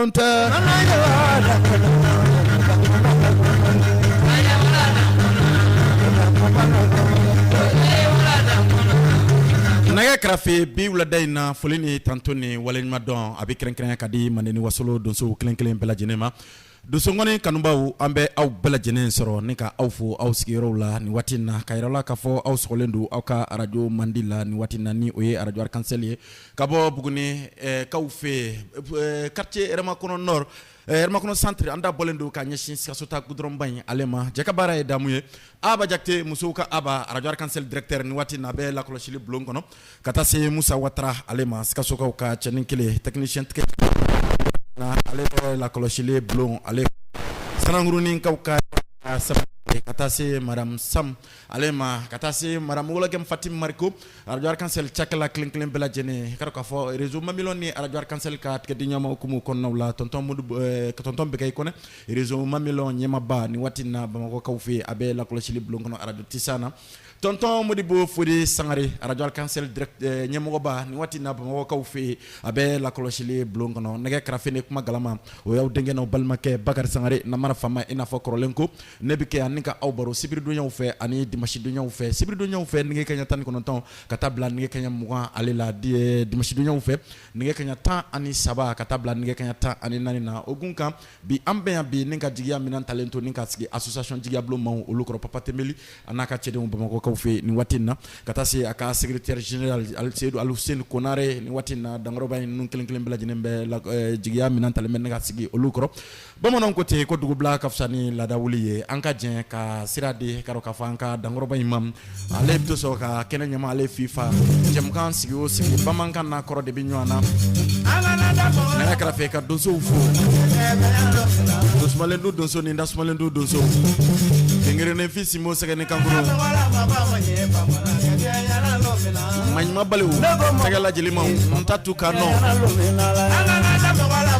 Bamananw tɛ. Nɛgɛ karafe bi wulada in na, foli ni tanto ni waleɲumandɔn a bɛ kɛrɛnkɛrɛnya ka di Manden ni Wasolo donsow kelen kelen bɛɛ lajɛlen ma. Donsokɔni kanubaw, an bɛ aw bɛɛ lajɛlen sɔrɔ ni ka aw fo aw sigiyɔrɔw la nin waati in na, ka yira la k'a fɔ aw sɔgɔlen don aw ka arajo mandi la nin waati in na, ni o ye arajo Arc-en-Ciel ye ka bɔ Buguni kaw fɛ yen, quartier Hɛrɛmakɔnɔ Nord, Hɛrɛmakɔnɔ Centre. An da bɔlen don ka ɲɛsin Sikaso ta goudron-ba in ale ma. Jɛ ka baara ye damu ye. Aba Jakite, musow ka Aba, arajo Arc-en-Ciel directeur, nin waati in na a bɛ lakɔlɔsili bulon kɔnɔ, ka taa se Musa Watara ale ma, Sikasokaw ka cɛnin kelen, technicien tigɛ ale bɛ lakɔlɔsili bulon ale, Sananguruninkaw ka sabali, ka taa se madame Sam ale ma, ka taa se madame Wologɛm Fatim Mariko, arajo Arc-en-Ciel cakɛla kelen kelen bɛɛ lajɛlen. Ka k'a fɔ réseau Mamilɔn ni arajo Arc-en-Ciel ka tigɛ di ɲɔgɔn ma hukumu kɔnɔnaw la, tonton Bɛkɛ Kɔnɛ, réseau Mamilɔn ɲɛmaaba, nin waati in na Bamakɔkaw fɛ yen, a bɛ lakɔlɔsili bulon kɔnɔ arajo Tisa na. Tonton Modibo Fode Sangare, arajo Arc-en-Ciel ɲɛmɔgɔba, nin waati in na Bamakɔkaw fɛ yen, a bɛ lakɔlɔsili bulon kɔnɔ. Nɛgɛ karafe ni kuma galama, o y'aw denkɛ n'aw balimakɛ Bakari Sangare, namara faama. I n'a fɔ kɔrɔlen ko ne bɛ kɛ yan ni ka aw baro sibiridonyaw fɛ ani dimanche-donyaw fɛ. Sibiridonyaw fɛ, nɛgɛ kaɲa 19 ka taa bila nɛgɛ kaɲa 20 ale la. Dimanche-donyaw fɛ, nɛgɛ kaɲa 13 ka taa bila nɛgɛ kaɲa 14 na. O gun kan bi, an bɛ yan bi ni ka jigiya minɛn talen to ni ka sigi association jigiya bulon maaw olu kɔrɔ, Papa Tembeli a n'a ka cɛdenw Bamakɔkaw fɛ nin waati in na, ka taa se a ka secrétaire général Seydou Aluseni Konare. Nin waati in na, dankɔrɔba in ninnu kelen kelen bɛɛ lajɛlen bɛ jigiya minɛn talen bɛ ne ka sigi olu kɔrɔ. Bamananw ko ten ko dugubila ka fisa ni laada wuli ye. An ka jɛ ka sira di ka k'a fɔ an ka dankɔrɔba in ma, ale bɛ to sɔrɔ ka kɛnɛ ɲama ale FIFA jɛmukan sigi o sigi, bamanankan n'a kɔrɔ de bɛ ɲɔgɔn na. Nɛgɛ kɛrɛfɛ ka donsow fo, donsumalen du donso ni dasumalen du donso, kengerennen fi sinbo sɛgɛ ni kankuru maɲuman baliw tɛgɛla jelimaw n ta tu ka nɔ.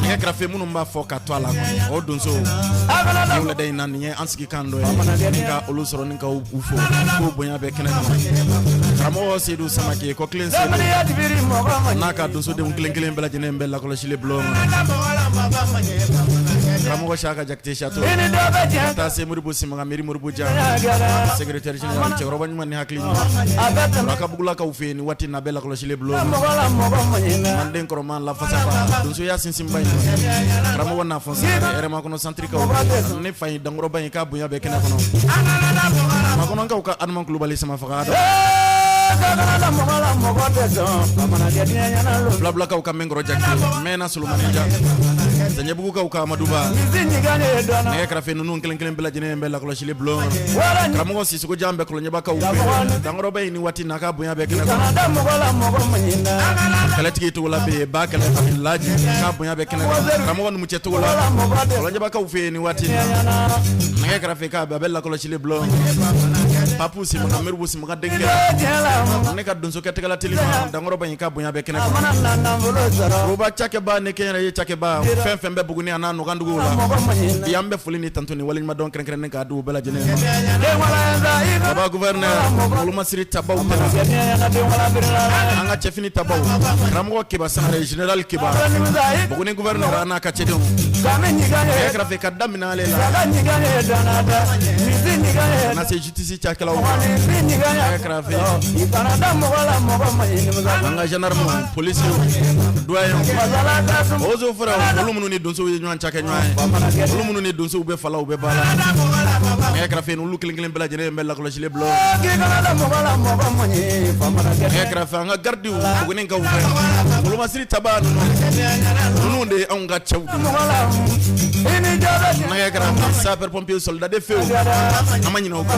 Nɛgɛ kɛrɛfɛ minnu b'a fɔ ka to a la kɔni, o donso ni wulada in na, nin ye an sigi kan dɔ ye ni ka olu sɔrɔ ni ka u fo k'o bonya bɛ kɛnɛ kɔnɔ. Karamɔgɔ Seyidu Samake kɔkilen Seyidu n'a ka donsodenw kelen kelen bɛɛ lajɛlen bɛ lakɔlɔsili bulon kɔnɔ. Karamɔgɔ Saka Jakite Sato, ka taa se Moribo Simaga, Meri Moribo Ja, secrétaire général, cɛkɔrɔba ɲuman ni hakili ɲuman, Rakabugu fɛ yen, nin waati in na a bɛ lakɔlɔsili bulon kɔnɔ. Manden kɔrɔma lafasaba, donsoya sinsinba in, karamɔgɔ n'a fɔ Hɛrɛmakɔnɔ Centre-kaw, ne fa in dankɔrɔba in k'a bonya bɛ kɛnɛ kɔnɔ. Makɔnɔkaw ka Adama Kulubali sama faga, Filabulakaw ka Mɛnkɔrɔ Jakite, Mɛna Solomani Ja, Zaɲɛbugukaw ka Amaduba, nɛgɛ kɛrɛfɛ ninnu kelen kelen bɛɛ lajɛlen bɛ lakɔlɔsili bulon kɔnɔ. Karamɔgɔ Sisoko Jan bɛ Kɔlɔnjɛbakaw fɛ, dankɔrɔba in ni waati n'a ka bonya bɛ kɛnɛ kɔnɔ. Kɛlɛtigi Togola bɛ yen, ba kɛlɛ Laji k'a bonya bɛ kɛnɛ kɔnɔ. Karamɔgɔ Numucɛ Togola, Kɔlɔnjɛbakaw fɛ yen, ni waati nɛgɛ kɛrɛfɛ k'a bɛ lakɔlɔsili bulon. Papu Simaga, Moribo Simaga denkɛ, ne ka donsokɛ tɛgɛla teli dankɔrɔba in ka bonya bɛ kɛnɛ kɔnɔ. Foroba cakɛba ne kɛnyɛrɛye cakɛba, fɛn fɛn bɛ Buguni a n'a nɔkanduguw la bi, an bɛ foli ni tanto ni waleɲumandɔn kɛrɛnkɛrɛnnen k'a di u bɛɛ lajɛlen ma. Baba gouverneur, wolomasiri tabaw, an ka cɛfini tabaw, karamɔgɔ Keba Sangare, général Keba, Buguni gouverneur a n'a ka cɛdenw, nɛgɛ kɛrɛfɛ ka daminɛ ale la na se justice cakɛlaw ma. Nɛgɛ kɛrɛfɛ an ka gendarme, policiers, douaniers, eaux et forêts, olu minnu ni donsow ye ɲɔgɔn cakɛ ɲɔgɔn ye, olu minnu ni donsow bɛ fala u bɛ ba la, nɛgɛ kɛrɛfɛ olu kelen kelen bɛɛ lajɛlen bɛ lakɔlɔsili bulon. Nɛgɛ kɛrɛfɛ an ka gardiw Bugunikaw fɛ, wolomasiri taba ninnu de ye anw ka cɛw. Nɛgɛ kɛrɛfɛ sapeur pompier, soldat de feu, an ma ɲinɛ o kɔ.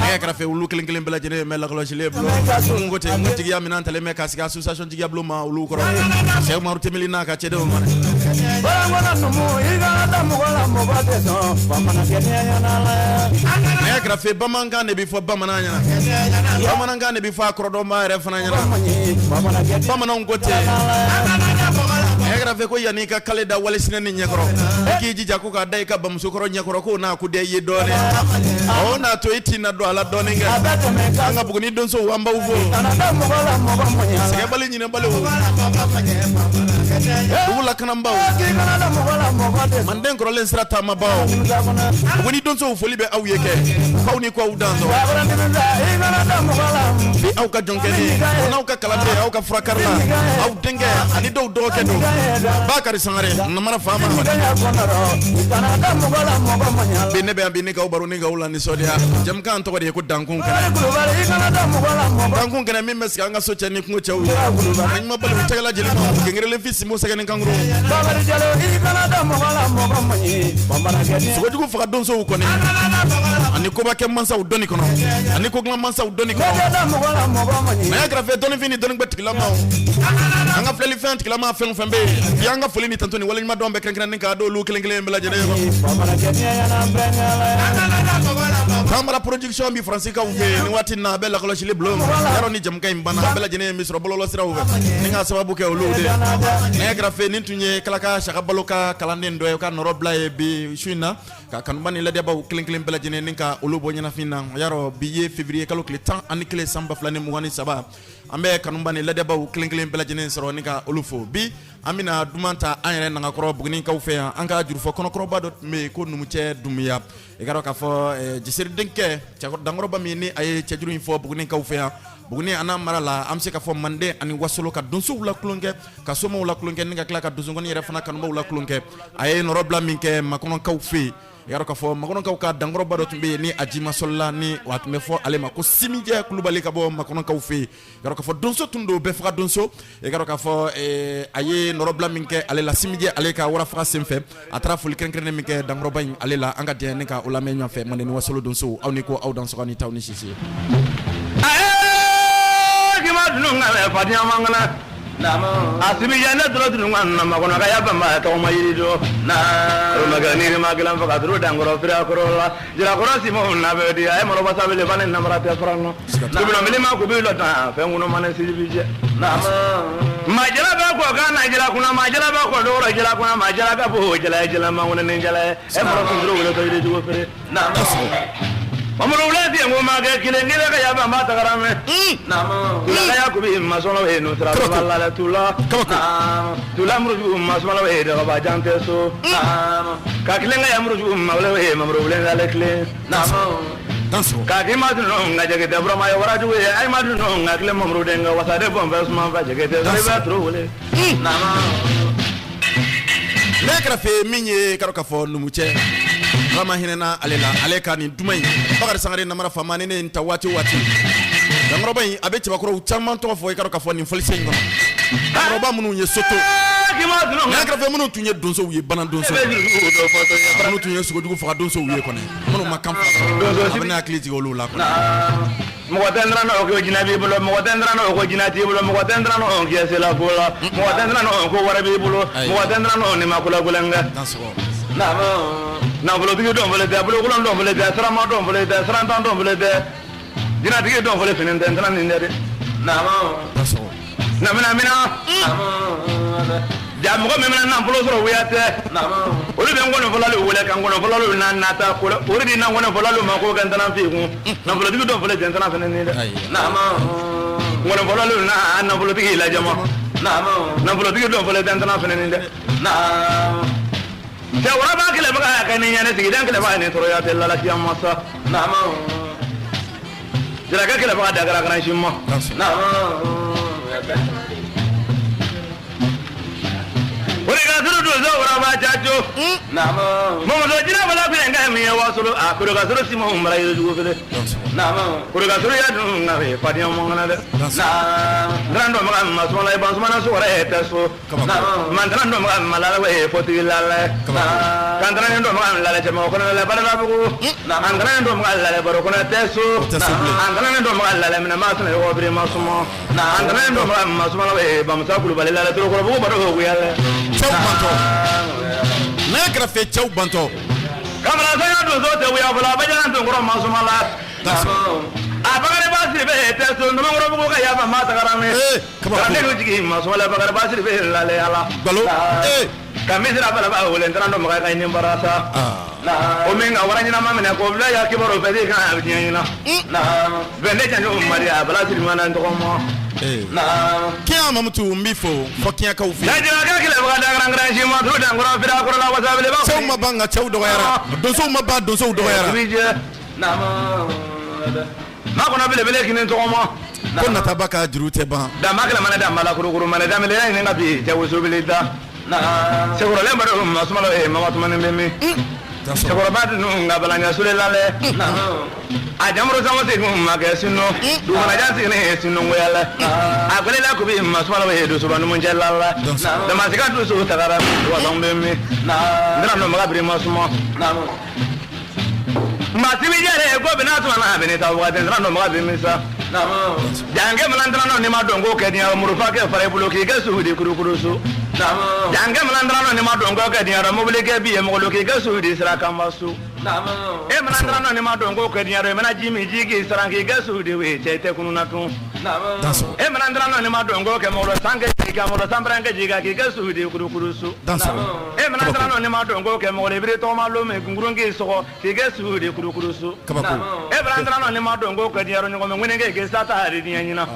Nɛgɛ kɛrɛfɛ olu kelen kelen bɛɛ lajɛlen bɛ lakɔlɔsili bulon. Mun ko ten, mun jigiya minɛn talen bɛ ka sigi association jigiya bulon ma olu kɔrɔ, Sɛki Umaru Tembeli n'a ka cɛdenw. Nɛgɛ kɛrɛfɛ bamanankan de bɛ fɔ bamanan ɲɛna, bamanankan de bɛ fɔ a kɔrɔdɔnbaa yɛrɛ fana ɲɛna. Bamananw ko ten. Nɛgɛ Kɛrɛfɛ ko yanni i ka kale da wali sinɛni ɲɛkɔrɔ, i k'i jija ko k'a da i ka bamusokɔrɔ ɲɛkɔrɔ, k'o n'a ko diya i ye dɔɔnin, o n'a to i t'i na don a la dɔɔnin kɛ. An ka Buguni donsow, an b'aw fo, sɛgɛbali ɲinɛbaliw, dugu lakananbaw, manden kɔrɔlen sira taamabaw, Buguni donsow, foli bɛ aw ye kɛ k'aw ni ko aw dansɔgɔ. Bi aw ka jɔnkɛni, n'aw ka kalanden, aw ka furakarila, aw denkɛ ani dɔw dɔgɔkɛ don, Bakari Sangare namara faama. Bi ne bɛ yan bi ni k'aw baro ni k'aw la nisɔndiya. Jɛmukan tɔgɔ de ye ko dankun kɛnɛ, dankun kɛnɛ min bɛ sigi an ka so cɛ ni kungo cɛw ye, ɲumanbaliw tɛgɛla jeli ma gɛngɛrɛlen fi sinbo sɛgɛni kankuru sogojugu faga donsow kɔni, ani kobakɛ mansaw dɔnni kɔnɔ, ani kogilan mansaw dɔnni kɔnɔ. Nɛgɛ kɛrɛfɛ dɔnnifin ni dɔnnibɛ tigilamaw, an ka filɛlifɛn tigilama fɛn o fɛn bɛ yen bi, an ka foli ni tanto ni waleɲuman dɔn bɛ kɛrɛnkɛrɛnnen k'a d'olu kelen kelen bɛɛ lajɛlen ye. Tambara production bi Faransikaw fɛ yen nin waati in na, a bɛ lakɔlɔsili bulon yarɔ. Ni jɛmukan in banna, a bɛɛ lajɛlen bɛ sɔrɔ bɔlɔlɔsiraw fɛ ni ka sababu kɛ olu de ye. Nɛgɛ kɛrɛfɛ nin tun ye Kalaka Saka Balo ka kalanden dɔ ye, ka nɔrɔ bila ye bi su in na, ka kanuba ni lajɛbaw kelen kelen bɛɛ lajɛlen ni ka olu bɔ ɲɛnafin na. Yarɔ, bi ye février kalo tile 11 san 2023. An bɛ kanuba ni lajɛbaw kelen kelen bɛɛ lajɛlen sɔrɔ ni ka olu fo. Bi an bɛna duman ta an yɛrɛ nagakɔrɔ Bugunikaw fɛ yan. An ka jurufɔ kɔnɔkɔrɔba dɔ tun bɛ yen ko Numucɛ Dunbuya. I ka dɔn k'a fɔ Jisiri denkɛ dankɔrɔba min ni a ye cɛjuru in fɔ Bugunikaw fɛ yan, Buguni a n'a mara la, an bɛ se k'a fɔ Manden ani Wasolo, ka donsow la tulonkɛ, ka somaw la tulonkɛ, ni ka tila ka donsonkɔni yɛrɛ fana kanubaw la tulonkɛ. A ye nɔrɔ bila min kɛ Makɔnɔkaw fɛ yen, i y'a dɔn k'a fɔ Makɔnɔkaw ka dankɔrɔba dɔ tun bɛ yen ni a jimasɔlila, ni a tun bɛ fɔ ale ma ko Simijɛ Kulubali ka bɔ Makɔnɔkaw fɛ yen. I y'a dɔn k'a fɔ donso tun don, bɛɛ faga donso. I ka dɔn k'a fɔ a ye nɔrɔbila min kɛ ale la, Simijɛ ale ka warafaga senfɛ, a taara foli kɛrɛnkɛrɛnnen min kɛ dankɔrɔba in ale la, an ka jɛ ni ka o lamɛn ɲɔgɔn fɛ. Manden ni Wasolo donso, aw ni ko aw dansɔgɔ ni taw ni sisi ye. A Simijɛ ne dɔrɔn tun ka na Makɔnɔ ka ya banba tɔgɔma yiri don ni ma gilan faga duuru dankɔrɔ fira kɔrɔ la Jirakɔrɔ Simɔn na bɛ di a ye malobasa wele fani namara tɛ fara nɔ kubilo ma kubi lɔ tan fɛn kɔnɔ mana sisi bi jɛ maa jala bɛ kɔ kan na jala kunna maa jala bɛ kɔ dɔgɔrɔ jala kunna maa jala ka bo jala ye jala mankɔnɔ ni jala ye e malo sunduru wele to yiri jugu feere Mamuru wula ti ko ma kɛ kelen kelen ka ya banba tagara mɛ tula ka ya kubi masɔnɔ ye nusira la tula tula murujugu masɔnɔ ye dɔgɔba jan tɛ so ka kelen ka ya murujugu mawale ye mamuru wula ale tilen ka k'i ma dun ka jɛgɛ tɛ burama ye warajugu ye ayi ma dun ka tilen mamuru den ka wasa de bɔn fɛ suman fɛ jɛgɛ tɛ bɛ turu wele Nɛgɛ kɛrɛfɛ min ye ka k'a fɔ numucɛ, Ala ma hinɛna ale la, ale ka nin duman in, Bakari Sangare namara faama, ni ne ye ta waati o waati, dankɔrɔba in a bɛ cɛbakɔrɔw caman tɔgɔ fɔ. I ka dɔn k'a fɔ nin fɔlisen in kɔnɔ, dankɔrɔba minnu ye soto, nɛgɛ kɛrɛfɛ minnu tun ye donsow ye, bana donso minnu tun ye sogojugu faga donsow ye kɔni, minnu ma kan fila, a bɛ ne hakili jigin olu la kɔni. Mɔgɔ tɛ n siran ko jinɛ b'i bolo, mɔgɔ tɛ n siran ko jinɛ t'i bolo, mɔgɔ tɛ n siran ko k'i sela ko la, mɔgɔ tɛ n siran ko wari b'i bolo, mɔgɔ tɛ n siran ni ma ko lagɛlɛn kɛ. Nafolotigi dɔn fɔlen tɛ, bolokolon dɔn fɔlen tɛ, sirama dɔn fɔlen tɛ, sirantan dɔn fɔlen tɛ, jinɛtigi dɔn fɔlen fini tɛ, n siran nin tɛ dɛ. Namina mina ja mɔgɔ min bɛna nafolo sɔrɔ wuya tɛ, olu bɛ nkɔnifɔlalu wele ka nkɔnifɔlalu na nata olu di na nkɔnifɔlalu ma ko kɛ n fi kun nafolotigi dɔn fɔlen tɛ n siran fana nin dɛ. Nkɔnifɔlalu na nafolotigi lajama nafolotigi dɔn fɔlen tɛ n siran fana nin dɛ. Cɛ waraba kɛlɛbaga y'a kɛ ni ɲɛnɛ sigida kɛlɛbaga ni tɔɔrɔya tɛ lalafiya masa jarakɛ kɛlɛbaga dagara kana si ma. O de ka suru donso waraba jajo mamuso jinɛ bala fɛn ka min ye wasolo a korokasoro simɔn mara yirijugu fɛlɛ korokasoro ya dun ka fɛ fadenya mɔngana dɛ n dɔnbaga ma sumala i ban sumana so wɛrɛ tɛ so man dɔnbaga ma lala ye fotigi lala kan dɔnbaga lala cɛ mɔgɔ kɔnɔ la badalabugu an dɔnbaga lala baro kɔnɔ tɛ so an dɔnbaga lala minɛ maa sɛnɛ yɔrɔ biri ma suma an dɔnbaga ma suma ye bamusa kulubali lala torokɔrɔbugu baro yala cɛw bantɔ nɛgɛ kɛrɛfɛ cɛw bantɔ kamara sanya donso tɛ wuya fɔlɔ a bɛ jalan tonkɔrɔ ma suma la a bakariba siri Sidibe tɛ so Nɔmɔkɔrɔbugu ka yafa maa tagara min. Ee, kabako. Ka ne jigin Masumala Bakari Ba Sidibe laleya la. Gbalo ee. Ka misira balaba wele n taara dɔn maga ka ɲini barasa. Aa. O min ka wara ɲɛnama minɛ k'o bila ya kibaru bɛɛ de kan a bɛ diɲɛ ɲɛna. Bɛn ne janjo Mariya Bala Sidibe na n tɔgɔ ma. Ee. Kiɲan Mamutu, n b'i fo fɔ Kiɲankaw fɛ. Lajɛkɛ kɛlɛbaga dangarangaran si ma du dankɔrɔ fira kɔrɔla wasabeleba. Cɛw ma ban nka cɛw dɔgɔyara, donsow ma ban, donsow dɔgɔyara. I jɛ. Ma kɔnɔ belebele kini tɔgɔ ma. Ko nataba ka juru tɛ ban. Dama kɛlɛ mana dama la kurukuru mana daminɛ ɲini ka bi cɛ wosobili da. Sekɔrɔlen baro Masumala ye mama tumani bɛ min. Cɛkɔrɔba ninnu ka balanya sule la dɛ. A jamuru sango segin ma kɛ sino. Dugumanaja sigilen sinongoya la. A gbɛlɛla kubi Masumala ye dusuba numucɛ la la. Damasika dusu tagara wasanw bɛ min. N tɛna nɔ maga biri Masuma. Maa si bɛ jɛre ko bɛna tuma na a bɛ ne ta waati n tɛna nɔ maga biri min sa. Jankɛ mana tɛna nɔ ni ma dɔn ko kɛ diɲɛ murufa kɛ fara i bolo k'i kɛ su di kurukuru so. Jankɛ mana tɛna nɔ ni ma dɔn ko kɛ diɲɛ mobili kɛ bi ye mɔgɔ k'i kɛ su di sira kanba so. E mana tɛna nɔ ni ma dɔn ko kɛ diɲɛ i mana ji min ji k'i saran k'i kɛ su di we cɛ i tɛ kununa tun. E mana tɛna nɔ ni ma dɔn ko kɛ mɔgɔ san kɛ ji kan mɔgɔ sanpɛrɛn kɛ ji kan k'i kɛ su di kurukuru so. E mana tɛna nɔ ni ma dɔn ko kɛ mɔgɔ i biri tɔgɔma lon min kunkurun k'i sɔgɔ k'i kɛ su di kurukuru so. Kabako. E mana tɛna nɔ ni ma dɔn ko kɛ diɲɛ ɲɔgɔn min ŋɛnɛ kɛ sa ta di diɲɛ ɲina.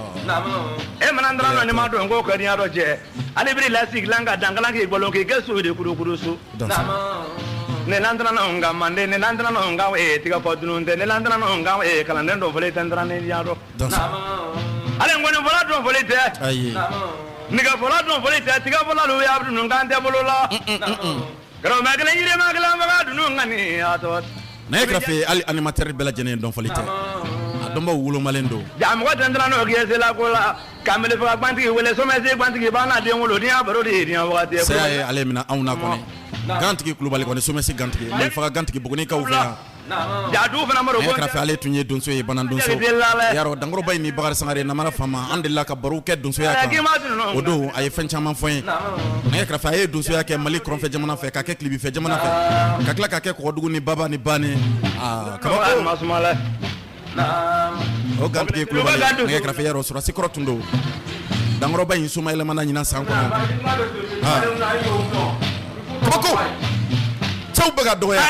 E mana tɛna nɔ ni ma dɔn ko kɛ diɲɛ dɔ jɛ ale biri lasigilan ka dankalan k'i bolo k'i kɛ su di kurukuru so. Ne lan tɛna nɔ nka manden ne lan tɛna nɔ nka tigɛ fɔ dunun tɛ ne lan tɛna nɔ nka kalanden dɔ fɔlen tɛ n tɛna ne diɲɛ dɔn. Ale nkɔni fɔla dɔn fɔlen tɛ. Ayi. Nɛgɛ fɔla dɔn fɔlen tɛ tigɛ fɔla lu y'a dunun kan tɛ bolo la. Garabama kelen yirima kelen faga dunun ka nin a tɔ. Nɛgɛ kɛrɛfɛ hali animateur bɛɛ lajɛlen dɔn fɔli tɛ, a dɔnbaw wolomalen don. Ja mɔgɔ tɛ n tɛna n'o k'i se la ko la kamele faga gbantigi wele somɛsi gbantigi b'a n'a den wolo diɲɛ baro de ye diɲɛ wagati ye. Saya ye ale minɛ anw na kɔni, gantigi Kulubali kɔni, somɛsi gantigi, malifaga gantigi, Bugunikaw fɛ yan. Ja du fana baro. Nɛgɛ kɛrɛfɛ ale tun ye donso ye, bana donso yarɔ. Dankɔrɔba in ni Bakari Sangare namara fama, an delila ka baro kɛ donsoya kan. O don a ye fɛn caman fɔ n ye. Nɛgɛ kɛrɛfɛ a ye donsoya kɛ Mali kɔrɔnfɛ jamana fɛ, ka kɛ tilebinfɛ jamana fɛ, ka tila ka kɛ kɔgɔdugu ni baba ni bani. Aa, kabako. O gantigi Kulubali, nɛgɛ kɛrɛfɛ yarɔ, sɔrɔsi kɔrɔ tun don. Dankɔrɔba in somayɛlɛmana ɲinan san kɔnɔ. Kabako, cɛw bɛ ka dɔgɔya.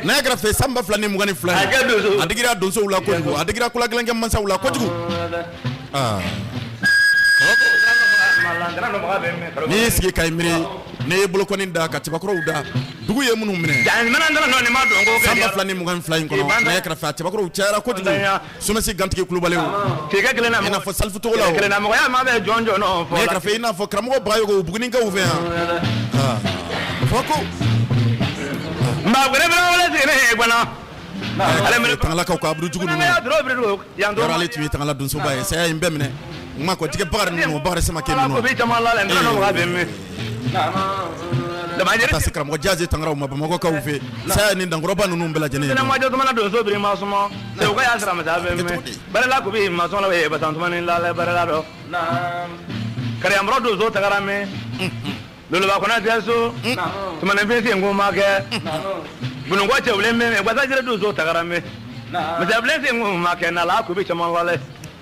Nɛgɛ kɛrɛfɛ san 2022, a digira donsow la kojugu, a digira kolagɛlɛnkɛ mansaw la kojugu. Aa, n'i y'i sigi ka i miiri, n'i ye bolokɔni da ka cɛbakɔrɔw da, dugu ye minnu minɛ san 2022 in kɔnɔ, nɛgɛ kɛrɛfɛ a cɛbakɔrɔw cayara kojugu. Somɛsi gantigi Kulubaliw, i n'a fɔ Salifu Togola, nɛgɛ kɛrɛfɛ i n'a fɔ karamɔgɔ Bagayogo Bugunikaw fɛ yan. Fɔ ko Tangalakaw ka Abudu Jugu ninnu, yɔrɔ ale tun ye Tangala donsoba ye. Saya in bɛɛ minɛ n ma kɔ jɛgɛ Bakari ninnu, Bakari Samakɛ ninnu, ka taa se karamɔgɔ Jaze Tangaraw ma Bamakɔkaw fɛ. Saya ni dankɔrɔba ninnu bɛɛ lajɛlen ye. Segu y'a sira masa bɛ mɛn barila kubi masɔn la basan la barila dɔn kariyanbɔrɔ donso tagara mɛn loloba kɔnɔ tɛ so tumaninfin sen ko ma kɛ bununkɔ cɛwlen bɛ mɛn gasajiri donso tagara mɛn misabilen sen ko ma kɛ na la kubi caman wale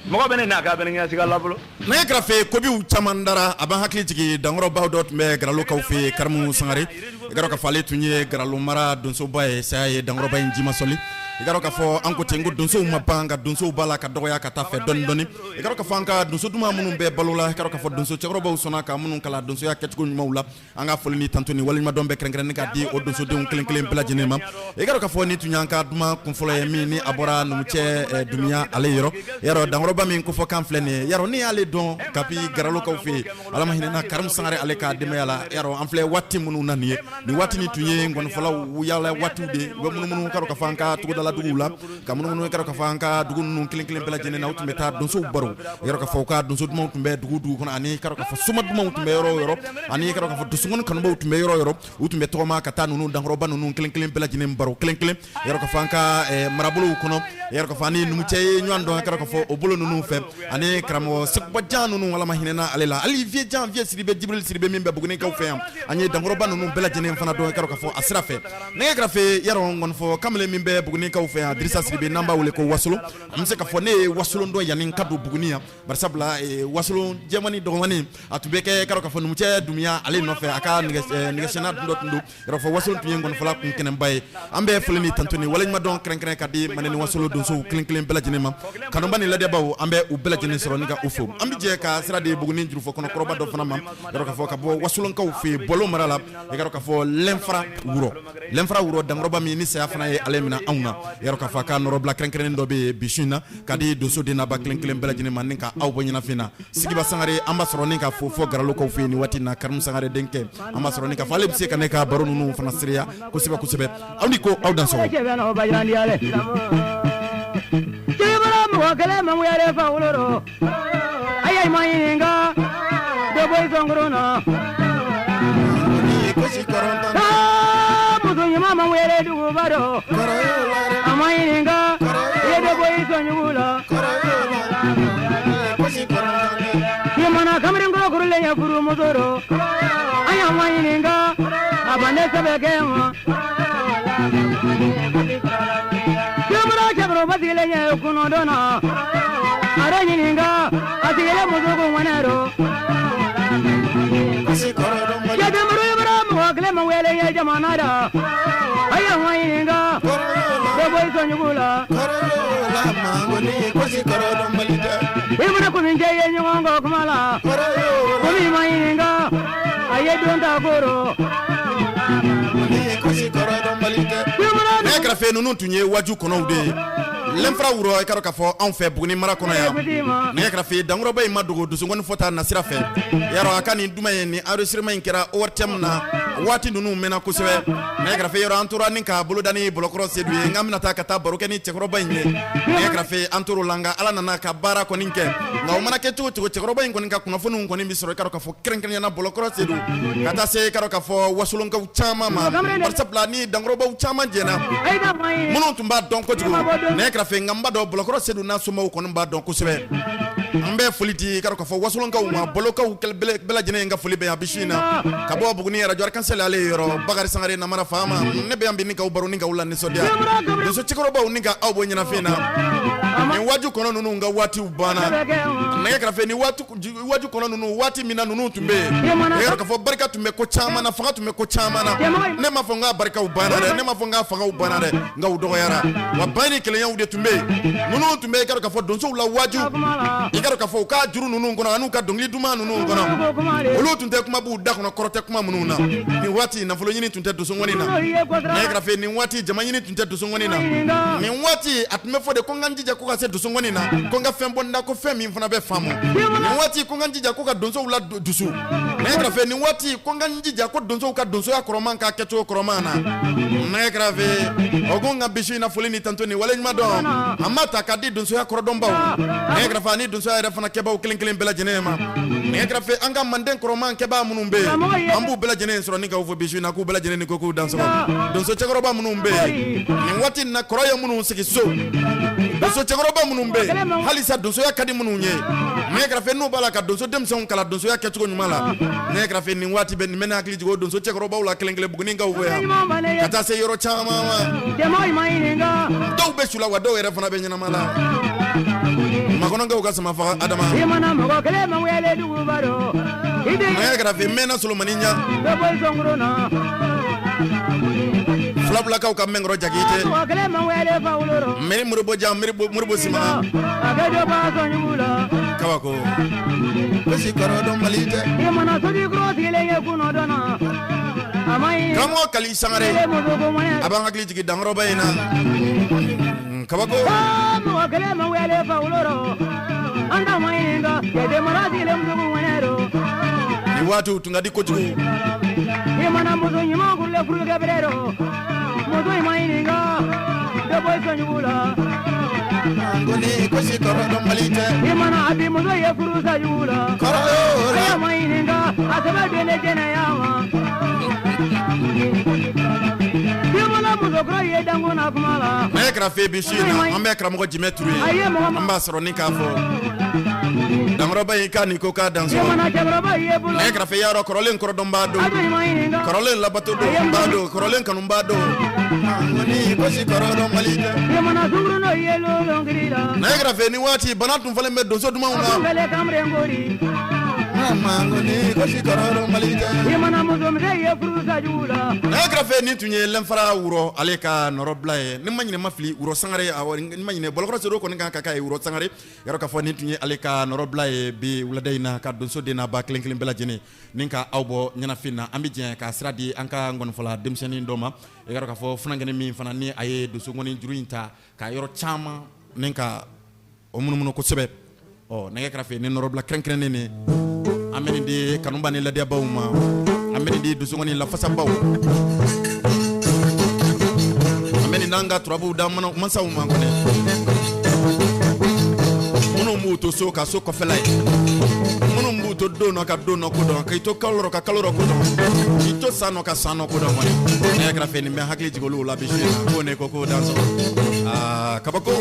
mɔgɔ bɛ ne n'a ka bɛ ne ɲɛsiga la bolo. Nɛgɛ kɛrɛfɛ kobiw caman dara. A b'an hakili jigin dankɔrɔbaw dɔ tun bɛ Garalokaw fɛ yen, Karimu Sangare. I ka dɔn k'a fɔ ale tun ye Garalo mara donsoba ye. Saya ye dankɔrɔba in jimasɔli. I ka dɔn k'a fɔ an ko ten ko donsow ma ban, nka donsow b'a la ka dɔgɔya ka taa fɛ dɔɔni dɔɔni. I ka dɔn k'a fɔ an ka donso duman minnu bɛ balo la, i ka dɔn k'a fɔ donso cɛkɔrɔbaw sɔnna ka minnu kalan donsoya kɛcogo ɲumanw la, an ka foli ni tanto ni waleɲumandɔn bɛ kɛrɛnkɛrɛnnen ka di o donsodenw kelen kelen bɛɛ lajɛlen ma. I ka dɔn k'a fɔ nin tun y'an ka duman kunfɔlɔ ye min ni a bɔra numucɛ Dunbiya ale yɔrɔ. Yarɔ, dankɔrɔba min kofɔ kan filɛ nin ye, yarɔ, ne y'ale dɔn kabi Garalokaw fɛ yen, Ala ma hinɛna Karimu Sangare ale ka denbaya la. Yarɔ, an filɛ waati minnu na nin ye, nin waati nin tun ye ngɔnifɔlaw yaala waatiw de ye. U bɛ munumunu ka dɔn k'a fɔ an ka togodala duguw la, ka munumunu ka dɔn k'a fɔ an ka dugu ninnu kelen kelen bɛɛ lajɛlen na. U tun bɛ taa donsow baro. I ka dɔn k'a fɔ u ka donso dumanw tun bɛ dugu dugu kɔnɔ, ani ka dɔn k'a fɔ soma dumanw tun bɛ yɔrɔ o yɔrɔ, ani ka dɔn k'a fɔ donsongɔni kanubaw tun bɛ yɔrɔ o yɔrɔ, u tun bɛ tɔgɔma ka taa ninnu dankɔrɔba ninnu kelen kelen bɛɛ lajɛlen baro kelen kelen. I ka dɔn k'a fɔ an ka marabolow kɔnɔ, i ka dɔn k'a fɔ ani numucɛ ye ɲɔgɔn dɔn, i ka dɔn k'a fɔ o bolo ninnu fɛ, ani karamɔgɔ Sekuba Jan ninnu, Ala ma hinɛna ale la, hali Vieux Jan, Vieux Sidibe, Jibril Sidibe min bɛ Bugunikaw fɛ yan, an ye dankɔrɔba ninnu bɛɛ lajɛlen fana dɔn, i ka dɔn k'a fɔ a sira fɛ. Nɛgɛ kɛrɛfɛ yarɔ, ngɔnifɔ kamalen min bɛ Bugunikaw Bugunikaw fɛ yan, Dirisa Sidibe, n'an b'a wele ko Wasolo. An bɛ se k'a fɔ ne ye Wasolo dɔn yanni n ka don Buguni yan, barisabula Wasolo jɛmani dɔgɔmani a tun bɛ kɛ k'a dɔn k'a fɔ numucɛ Dunbiya ale nɔfɛ, a ka nɛgɛsenna dɔ tun don yɔrɔ fɔ. Wasolo tun ye nkɔnifɔla kun kɛnɛba ye. An bɛ foli ni tanto ni waleɲumandɔn kɛrɛnkɛrɛn ka di Manden ni Wasolo donsow kelen kelen bɛɛ lajɛlen ma. Kanuba ni lajɛbaw, an bɛ u bɛɛ lajɛlen sɔrɔ ni ka u fo. An bɛ jɛ ka sira di Buguni jurufɔ kɔnɔ kɔrɔba dɔ fana ma, yɔrɔ k'a fɔ ka bɔ Wasolonkaw fɛ yen, Bɔlo mara la, i k'a dɔn k'a fɔ Lɛnfara Wurɔ, Lɛnfara Wurɔ, dankɔrɔba min ni saya fana ye ale minɛ anw na, yɔrɔ k'a fɔ a ka nɔrɔbila kɛrɛnkɛrɛnnen dɔ bɛ yen bi su in na ka di donso den naba kelen kelen bɛɛ lajɛlen ma ni ka aw bɔ ɲɛnafin na. Sigiba Sangare, an b'a sɔrɔ ni ka fo fɔ Garalokaw fɛ yen nin waati in na. Karimu Sangare denkɛ, an b'a sɔrɔ ni ka fɔ ale bɛ se ka ne ka baro ninnu fana seereya kosɛbɛ kosɛbɛ. Aw ni ko aw dansɔgɔ. Mɔgɔ kelen mangoyalen fa wolo a ye ma ɲininka dɔ bɔ i sɔnkuru na. Muso ɲuman ma wele duguba dɔ a ma ɲininka i ye dɔ bɔ i sɔnjugu la. I mana kamalenkɔrɔ kurulen ye furumuso rɔ, a y'a ma ɲininka a ba ne sɛbɛ kɛ ma. Cɛkɔrɔba cɛkɔrɔba sigilen ye kɔnɔdɔn na, a yɛrɛ ɲininka a sigilen muso ko ŋɔnɛ rɔ. Cɛdenburu mɔgɔ kelen ma wele ye jamana la, a y'a ma ɲininka dɔ bɔ i sɔnjugu la. I mana kumincɛ ye ɲɔgɔn kɔ kuma la, komi ma ɲininka a ye don ta koro. Nɛgɛ kɛrɛfɛ ninnu tun ye waju kɔnɔw de ye, Lɛnfara Wurɔ, i k'a dɔn k'a fɔ anw fɛ Buguni mara kɔnɔ yan. Nɛgɛ kɛrɛfɛ dankɔrɔba in ma dogo donsokɔni fɔta nasira fɛ yarɔ. A ka nin duman ye, nin enregistrement in kɛra ORTM na, waati ninnu mɛnna kosɛbɛ. Nɛgɛ kɛrɛfɛ yɔrɔ an tora ni ka boloda ni Bɔlɔkɔrɔ Sedu ye, n k'an bɛna taa ka taa baro kɛ ni cɛkɔrɔba in ye. Nɛgɛ kɛrɛfɛ an tor'o la, nka Ala nana ka baara kɔni kɛ. Nka o mana kɛ cogo cogo, cɛkɔrɔba in kɔni ka kunnafoniw kɔni bɛ sɔrɔ, i k'a dɔn k'a fɔ kɛrɛnkɛrɛnnenya la Bɔlɔkɔrɔ Sedu ka taa se, i k'a dɔn k'a fɔ Wasolonkaw caman ma, barisabula ni dankɔrɔbaw caman jɛnna minnu tun b'a dɔn kojugu. Nɛgɛ kɛrɛfɛ nka n b'a dɔn Bɔlɔkɔrɔ Sedu n'a somɔgɔw kɔni b'a dɔn kosɛbɛ. An bɛ foli di, i k'a dɔn k'a fɔ Wasolonkaw ma, Bɔlɔkaw bɛɛ lajɛlen ka foli bɛ yan bi su in na ka bɔ Buguni arajo Arc-en-Ciel ale yɔrɔ. Bakari Sangare namara faama, ne bɛ yan bi ni k'aw baro ni k'aw la nisɔndiya, donso cɛkɔrɔbaw, ni ka aw bɔ ɲɛnafin na. Nin waaju kɔnɔ ninnu ka waatiw banna. Nɛgɛ kɛrɛfɛ ni waati waaju kɔnɔ ninnu, waati min na ninnu tun bɛ yen, i k'a dɔn k'a fɔ barika tun bɛ ko caman na, fanga tun bɛ ko caman na. Ne m'a fɔ n k'a barikaw banna dɛ, ne m'a fɔ n k'a fangaw banna dɛ, nka u dɔgɔyara wa. Ban ni kelenyaw de tun bɛ yen. Ninnu tun bɛ, i k'a dɔn k'a fɔ donsow la waaju, i k'a dɔn k'a fɔ u ka juru ninnu kɔnɔ an'u ka dɔnkili duman ninnu kɔnɔ, olu tun tɛ kuma b'u da kɔnɔ kɔrɔtɛ kuma minnu na. Nin waati nafolo ɲini tun tɛ donsokɔni na. Nɛgɛ kɛrɛfɛ nin waati jama ɲini tun tɛ donsokɔni na. Nin waati a tun bɛ fɔ de ko n ka n jija ko ka se donsokɔni na, ko n ka fɛn bɔ n da, ko fɛn min fana bɛ faamu. Nin waati ko n ka n jija ko ka donsow la dusu. Nɛgɛ kɛrɛfɛ nin waati ko n ka n jija ko donsow ka donsoya kɔrɔman k'a kɛcogo kɔrɔman na. Nɛgɛ kɛrɛfɛ o ko n ka bi su in na, foli ni tanto ni waleɲuman dɔn, an b'a ta k'a di donsoya kɔrɔdɔnbaw, nɛgɛ kɛrɛfɛ ani donsoya yɛrɛ fana kɛbaw kelen kelen bɛɛ lajɛlen ma. Nɛgɛ kɛrɛfɛ an ka manden kɔrɔman kɛbaa minnu bɛ yen, an b'u bɛɛ lajɛlen sɔrɔ ni k'aw fo bi su in na, k'u bɛɛ lajɛlen ni ko k'u dansɔgɔ. Donso cɛkɔrɔba minnu bɛ yen nin waati in na, kɔrɔ ye minnu sigi so, donso cɛkɔrɔba minnu bɛ yen halisa donsoya ka di minnu ye, nɛgɛ kɛrɛfɛ n'u b'a la ka donso denmisɛnw kalan donsoya kɛcogo ɲuman la. Nɛgɛ kɛrɛfɛ nin waati bɛ nin bɛ ne hakili jigin o donso cɛkɔrɔbaw la kelen kelen Bugunikaw fɛ yan ka taa se yɔrɔ caman ma. Dɔw bɛ su la wa dɔw yɛrɛ fana bɛ ɲɛnama la. Makɔnɔkaw ka sama faga Adama. Nɛgɛ kɛrɛfɛ mɛnna Solomani ɲa Filabulakaw ka mɛnkɔrɔ Jakite mɛri Moribo jan Moribo Sima kabako gosi kɔrɔ dɔnbali tɛ. Karamɔgɔ Kali Sangare, a b'an hakili jigin dankɔrɔba in na. Kabako. Nin waatiw tun ka di kojugu. I mana muso ɲuman kurulen furukɛ bere rɔ, muso in ma ɲininka dɔ bɔ i sɔnjugu la. Ngoni gosi kɔrɔ dɔnbali tɛ. I mana a bi muso ye furu sa jugu la, Kɔrɔ a ma ɲininka a sɛbɛ don ne jɛnɛya ma. I mana muso kura ye danko na kuma la. Nɛgɛ kɛrɛfɛ bi su in na, an bɛ karamɔgɔ Jimɛ Ture ye, an b'a sɔrɔ ni k'a fɔ. Dankɔrɔba in k'a ni ko k'a dansɔgɔ. Nɛgɛ kɛrɛfɛ yɔrɔ kɔrɔlen kɔrɔdɔnbaa don, kɔrɔlen labato don baa don, kɔrɔlen kanubaa don. Ni ko si kɔrɔdɔn mali tɛ. Nɛgɛ kɛrɛfɛ ni waati bana tun falen bɛ donso dumanw na. Nɛgɛ kɛrɛfɛ nin tun ye lɛnfara wurɔ ale ka nɔrɔbila ye. Ni ma ɲinɛ ma fili wurɔ sangare, awɔ, ni ma ɲinɛ bɔlɔkɔrɔ sedo kɔni kan ka k'a ye wurɔ sangare yɔrɔ k'a fɔ nin tun ye ale ka nɔrɔbila ye bi wulada in na ka donso den n'a ba kelen kelen bɛɛ lajɛlen ni ka aw bɔ ɲɛnafin na. An bɛ jɛ ka sira di an ka ngɔnifɔla denmisɛnnin dɔ ma. I yɔrɔ k'a fɔ funankɛnin min fana ni a ye donso ngɔni juru in ta ka yɔrɔ caman ni ka o munumunu kosɛbɛ. Ɔ nɛgɛ kɛrɛfɛ ni nɔrɔbila kɛrɛnkɛrɛnnen ni an bɛ nin di kanuba ni ladiyabaw ma, an bɛ nin di donso ngɔni lafasabaw, an bɛ nin d'an ka turabu da masaw ma kɔni, minnu b'u to so ka so kɔfɛla ye, minnu b'u to don nɔ ka don nɔ ko dɔn, k'i to kalo rɔ ka kalo rɔ ko dɔn, k'i to san nɔ ka san nɔ ko dɔn kɔni. Nɛgɛ kɛrɛfɛ nin bɛ hakili jigin olu la bi su in na ko ne ko ko dansɔgɔ. Aa kabako,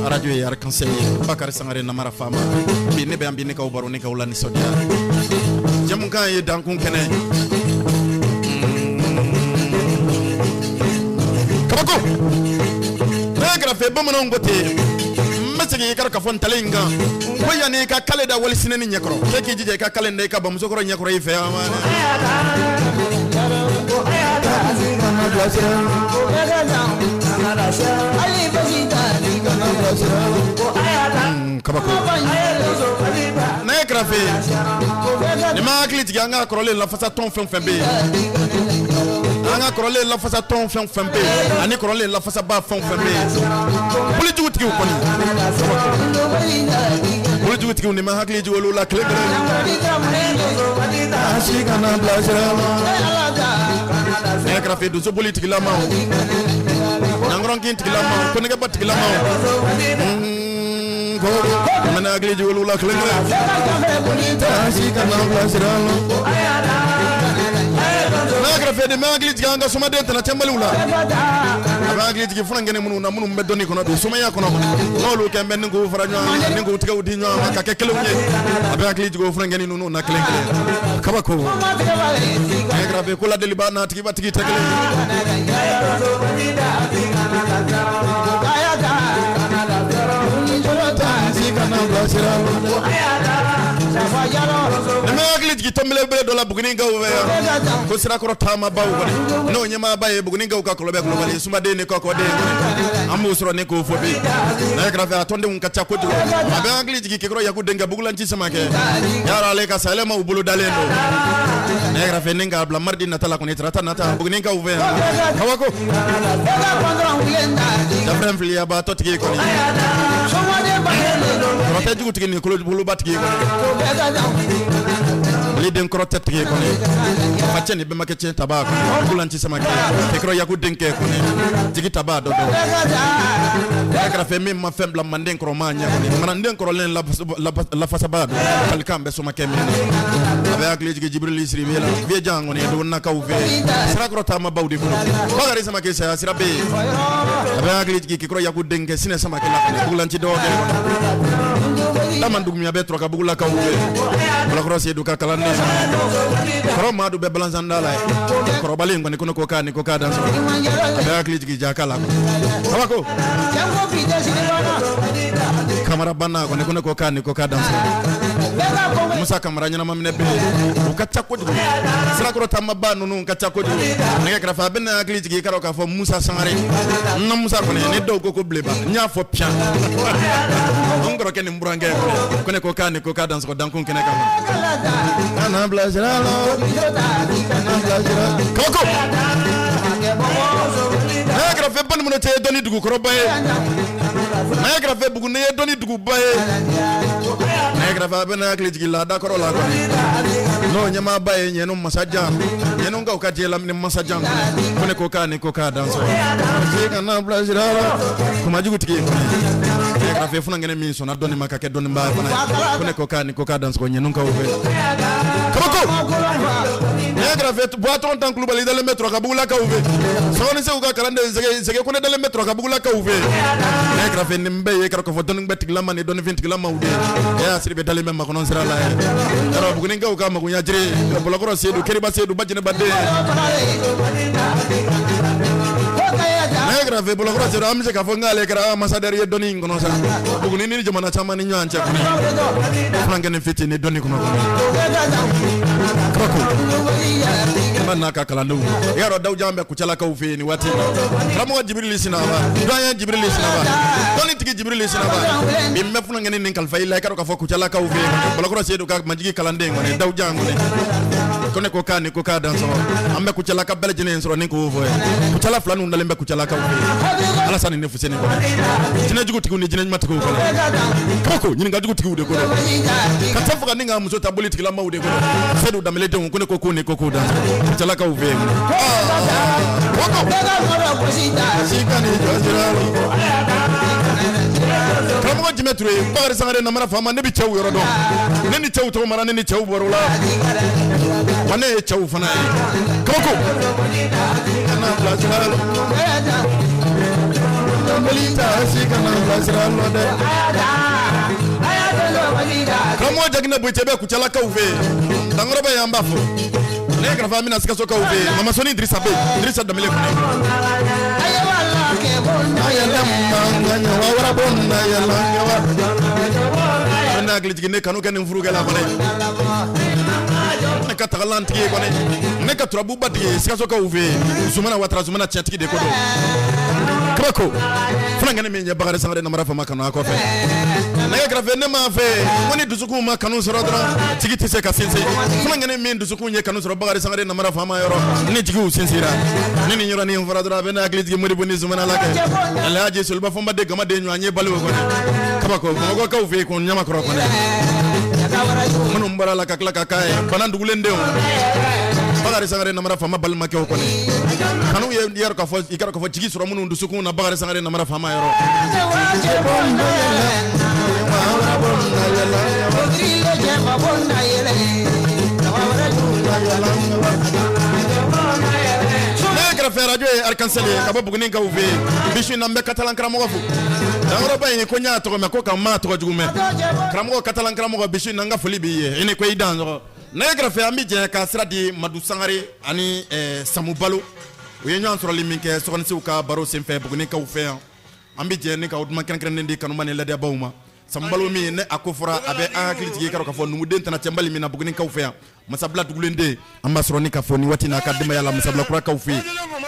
arajo ye Arc-en-Ciel ye. Bakari Sangare namara faama bi ne bɛ yan bi ne k'aw baro ne k'aw la nisɔndiya. Jɛmukan ye dankun kɛnɛ. Kabako, nɛgɛ kɛrɛfɛ bamananw ko ten, n bɛ segin i ka k'a fɔ ntalen in kan ko yanni i ka kale da wali sinɛni ɲɛkɔrɔ, k'e k'i jija i ka kale da i ka bamusokɔrɔ ɲɛkɔrɔ i fɛ yan. Kabako, nɛgɛ kɛrɛfɛ nin ma hakili jigin an ka kɔrɔlen lafasa tɔn fɛn fɛn bɛ yen, an ka kɔrɔlen lafasa tɔn fɛn fɛn bɛ yen, ani kɔrɔlen lafasaba fɛn fɛn bɛ yen, bolijugutigiw kɔni, bolijugutigiw nin ma hakili jigin olu la kelen kelen. Si kana bila sira la. Nɛgɛ kɛrɛfɛ donso boli tigilamaw, ɲankɔrɔnkin tigilamaw, kɔnɛgɛba tigilamaw, ko n bɛ hakili jigin olu la kelen kelen. Si kana bila sira la. Nɛgɛ kɛrɛfɛ nin bɛ hakili jigin an ka somaden tana cɛnbaliw la. A bɛ hakili jigin funankɛnin minnu na, minnu bɛ dɔnni kɔnɔ bi somaya kɔnɔ, n'olu kɛ bɛ ni k'u fara ɲɔgɔn kan ni k'u tigɛw di ɲɔgɔn ma ka kɛ kelenw ye. A bɛ hakili jigin o funankɛnin ninnu na kelen kelen. Kabako, nɛgɛ kɛrɛfɛ ko ladeliba n'a tigibatigi tɛ kelen ye. Nin bɛ hakili jigin tɔnbelebele dɔ la Bugunikaw fɛ yan ko sirakɔrɔ taamabaw kɔni, n'o ɲɛmaaba ye Bugunikaw ka kɔlɔbɛ kulubali sumaden ni kɔkɔden, an b'o sɔrɔ ni k'o fɔ bi. Nɛgɛ kɛrɛfɛ a tɔndenw ka ca kojugu. A bɛ hakili jigin Kekɔrɔ Yaku denkɛ Bugulanci Samakɛ yara ale ka sayɛlɛmaw bolo dalen don. Nɛgɛ kɛrɛfɛ ni k'a bila mardi nata la kɔni, tarata nata, Bugunikaw fɛ yan. Kabako, dafɛn filiyabaatɔ tigi kɔni, kɔrɔtɛ jugutigi ni koloboloba tigi kɔni, den kɔrɔtɛ tigi kɔni, facɛ ni bɛnbakɛ cɛ taba kɔni, Bugulanci Samakɛ Kekɔrɔ Yaku denkɛ kɔni, jigi taba dɔ dɔn. Nɛgɛ kɛrɛfɛ min ma fɛn bila manden kɔrɔ maa ɲɛ kɔni, manden kɔrɔlen lafasaba don, kalikan bɛ somakɛ min na. A bɛ hakili jigin Jibirili Siribe la Viyejan kɔni, Dogonakaw fɛ sirakɔrɔ taamabaw de bolo. Bakari Samakɛ saya sira bɛ yen. A bɛ hakili jigin Kekɔrɔ Yaku denkɛ Sinɛ Samakɛ la kɔni, Bugulanci dɔgɔkɛ kɔni, Laman Dugumiya bɛ Turakabugulakaw fɛ, Bolokɔrɔ Seyidu ka kalanden kɔrɔ Madu bɛ balansanda la ye, kɔrɔbalen kɔni ko ne ko k'a ni ko k'a dansɔgɔ. A bɛ hakili jigin Jaka la. Kabako, Kamara banna kɔni ko ne ko k'a ni ko k'a dansɔgɔ. Musa Kamara ɲɛnama minɛ bɛ yen, u ka ca kojugu. Sirakɔrɔ taamaba ninnu ka ca kojugu. Nɛgɛ kɛrɛfɛ a bɛ ne hakili jigin i ka dɔn k'a fɔ Musa Sangare, n ka Musa kɔni, ni dɔw ko ko Bileba, n y'a fɔ piyan n kɔrɔkɛ ni n burankɛ ko ne ko k'a ni ko k'a dansɔgɔ dankun kɛnɛ kan. Kana bila sira la, kana bila sira. Kabako, nɛgɛ kɛrɛfɛ bamananw cɛ ye dɔnni dugukɔrɔba ye. Nɛgɛ kɛrɛfɛ Buguni ye dɔnni duguba ye. Nɛgɛ kɛrɛfɛ a bɛ ne hakili jigin laada kɔrɔ la kɔni, n'o ɲɛmaaba ye Ɲɛnu Masajan, Ɲɛnukaw ka diɲɛ lamini Masajan kɔni, ko ne ko k'a ni ko k'a dansɔgɔ. Kana bila sira la, kumajugu tigi kɔni. Nɛgɛ kɛrɛfɛ funankɛnɛ min sɔnna dɔnni ma ka kɛ dɔnnibaa fana ye, ko ne ko k'a ni ko k'a dansɔgɔ Ɲɛnukaw fɛ. Kabako, nɛgɛ Nɛgɛ kɛrɛfɛ Buwatɔn tan Kulubali dalen bɛ Turakabugulakaw fɛ Sɔgɔni Segu ka kalanden Sege Kone dalen bɛ Turakabugulakaw fɛ nɛgɛ kɛrɛfɛ nin bɛɛ ye k'a fɔ dɔnni tigilama ni dɔnnifin tigilamaw de ye e y'a siri bɛ dalen bɛ makɔnɔ sira la yɔrɔ Bugunikaw ka magoɲa jiri Bɔlɔkɔrɔ Sedu Keriba Sedu Bajɛnɛba den nɛgɛ kɛrɛfɛ Bɔlɔkɔrɔ Sedu an bɛ se k'a fɔ n'ale kɛra ambassadeur ye dɔnni in kɔnɔ sa Buguni ni jamana caman ni ɲɔgɔn cɛ kɔnɔ funankɛnin fitinin dɔnni kɔnɔ kabako n n'a ka kalandenw i y'a dɔn Dawujan bɛ Kucalakaw fɛ yen nin waati in na karamɔgɔ Jibirili Sinaba doyen Jibirili Sinaba dɔnnitigi Jibirili Sinaba bi n bɛ funankɛnin nin kalifa i la i k'a dɔn k'a fɔ Kucalakaw fɛ yen Bɔlɔkɔrɔ Sedu ka majigi kalanden kɔni Dawujan kɔni ko ne ko k'a ni ko k'a dansɔgɔ an bɛ Kucalaka bɛɛ lajɛlen sɔrɔ ni k'o fɔ ye Kucala fila ninnu dalen bɛ Kucalakaw fɛ yen Alasani ni Fuseni kɔni jinɛjugutigiw ni jinɛɲumantigiw kɔni kabako ɲininkajugutigiw de ko don ka taa faga ni ka muso ta boli tigilamaw de ko don Sedu Danbele denw ko ne ko k'u ni ko k'u dansɔgɔ Kucalakaw fɛ yen karamɔgɔ Jimɛ Ture Bakari Sangare namara faama ne bɛ cɛw yɔrɔ dɔn ne ni cɛw tɔgɔ mara ne ni cɛw bɔr'o la wa ne ye cɛw fana ye kabako kana bila sira la kana bila sira la dɛ karamɔgɔ Jaginɛ Boyite bɛ Kucalakaw fɛ yen Dankɔrɔba ye an b'a fɔ ne kɛrɛfɛ an bɛna Sikasokaw fɛ yen Mamasoni Dirisa bɛ yen Dirisa Danbele kɔnɛ ne hakili jigin ne kanu kɛ nin furukɛla kɔnɛ ne ka tagalantigi ye kɔnɛ ne ka turabuba tigi Sikasokaw fɛ yen Zumana Watara Zumana tiɲɛtigi de ko don kabako funankɛnin min ye Bakari Sangare namara faama kanu a kɔfɛ nɛgɛ kɛrɛfɛ ne m'a fɛ ko ni dusukun ma kanu sɔrɔ dɔrɔn jigi tɛ se ka sinsin funankɛnin min dusukun ye kanu sɔrɔ Bakari Sangare namara faama yɔrɔ ni jigiw sinsira ni nin yɔrɔnin fɔra dɔrɔn a bɛ ne hakili jigin Modibo ni Zumana la kɛ Alhaji Soliba Fɔnba den Gamaden ɲɔgɔn ye balo kɔnɛ kabako Bamakɔkaw fɛ yen ko Ɲamakɔrɔ kɔnɛ minnu bɔra la ka tila ka k'a ye bana dugulen denw Bakari Sangare namara faama balimakɛw kɔnɛ kanu ye i k'a fɔ i k'a fɔ jigi sɔrɔ minnu dusukun na Bakari Sangare namara faama yɔrɔ ne kɛrɛfɛ arajo ye Arc-en-Ciel ye ka bɔ Bugunikaw fɛ yen bi su in na n bɛ katalan karamɔgɔ fo Dankɔrɔba in ko n y'a tɔgɔ mɛn ko ka n m'a tɔgɔ jugu mɛn karamɔgɔ katalan karamɔgɔ bi su in na n ka foli b'i ye i ni ko i dansɔgɔ nɛgɛ kɛrɛfɛ an bɛ jɛ ka sira di Madu Sangare ani Samu Balo u ye ɲɔgɔn sɔrɔli min kɛ Sɔgɔnisew ka baro senfɛ Bugunikaw fɛ yan an bɛ jɛ ni ka o duman kɛrɛnkɛrɛnnen di kanuma ni ladiyabaw ma Samu Balo min ne a ko fɔra a bɛ an hakili jigin k'a fɔ numuden tana cɛbali min na Bugunikaw fɛ yan Masabila dugulen den an b'a sɔrɔ ni ka fɔ ni waati n'a ka denbaya la Masabila kurakaw fɛ yen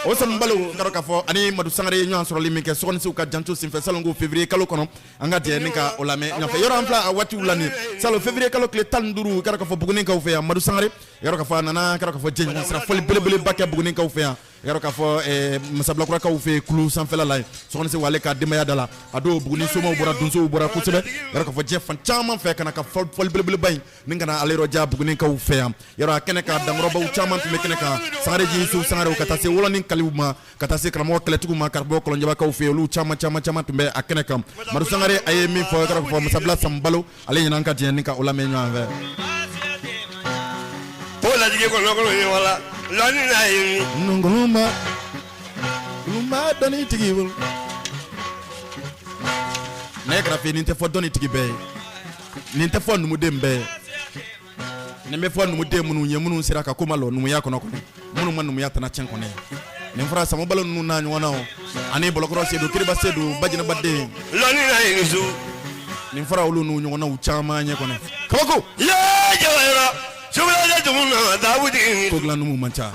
o Samu Balo k'a fɔ ani Madu Sangare ye ɲɔgɔn sɔrɔli min kɛ Sɔgɔnisew ka janto senfɛ salon ko février kalo kɔnɔ an ka jɛ ni ka o lamɛn ɲɔgɔn fɛ yɔrɔ an filɛ a waatiw la nin salon février kalo tile 15 k'a fɔ Bugunikaw fɛ yan Madu Sangare yɔrɔ k'a fɔ a nana k'a fɔ jɛɲɔgɔn sira fɔli belebeleba kɛ Bugunikaw fɛ yan yɔrɔ k'a fɔ Masabilakurakaw fɛ yen kulu sanfɛla la yen Sɔgɔnisew ale ka denbaya da la a don Buguni somaw bɔra donsow bɔra kosɛbɛ yɔrɔ k'a fɔ diɲɛ fan caman fɛ ka na ka fɔli belebeleba in ni ka na ale yɔrɔ ja Bugunikaw fɛ yan yɔrɔ a kɛnɛ kan dankɔrɔbaw caman tun bɛ kɛnɛ kan Sangare ji Yusufu Sangarew ka taa se Wɔlɔni Kaliw ma ka taa se karamɔgɔ kɛlɛtigiw ma karamɔgɔ Kɔlɔnjɛbakaw fɛ yen olu caman caman caman tun bɛ a kɛnɛ kan Madu Sangare a ye min fɔ k'a fɔ Masabila Samu Balo ale ɲinɛ an ka jɛ ni ka o lamɛn ɲɔgɔn fɛ. O lajigi kɔnɔkɔnɔ ye wala lɔnni n'a ye. Nkolonba nkolonba dɔnni tigi bolo. Nɛgɛ kɛrɛfɛ nin tɛ fɔ dɔnni tigi bɛɛ ye nin tɛ fɔ numuden bɛɛ ye. Nin bɛ fɔ numuden minnu ye minnu sera ka ko ma lɔ numuya kɔnɔ kɔnɔ minnu ma numuya tana tiɲɛ kɔnɔ nin fɔra Samu Balo ninnu n'a ɲɔgɔnnaw ani Bɔlɔkɔrɔ Sedu Kiriba Sedu Bajɛnɛba den nin fɔra olu n'u ɲɔgɔnnaw caman ɲɛ kɔnɔ kabako ko dilan numu man ca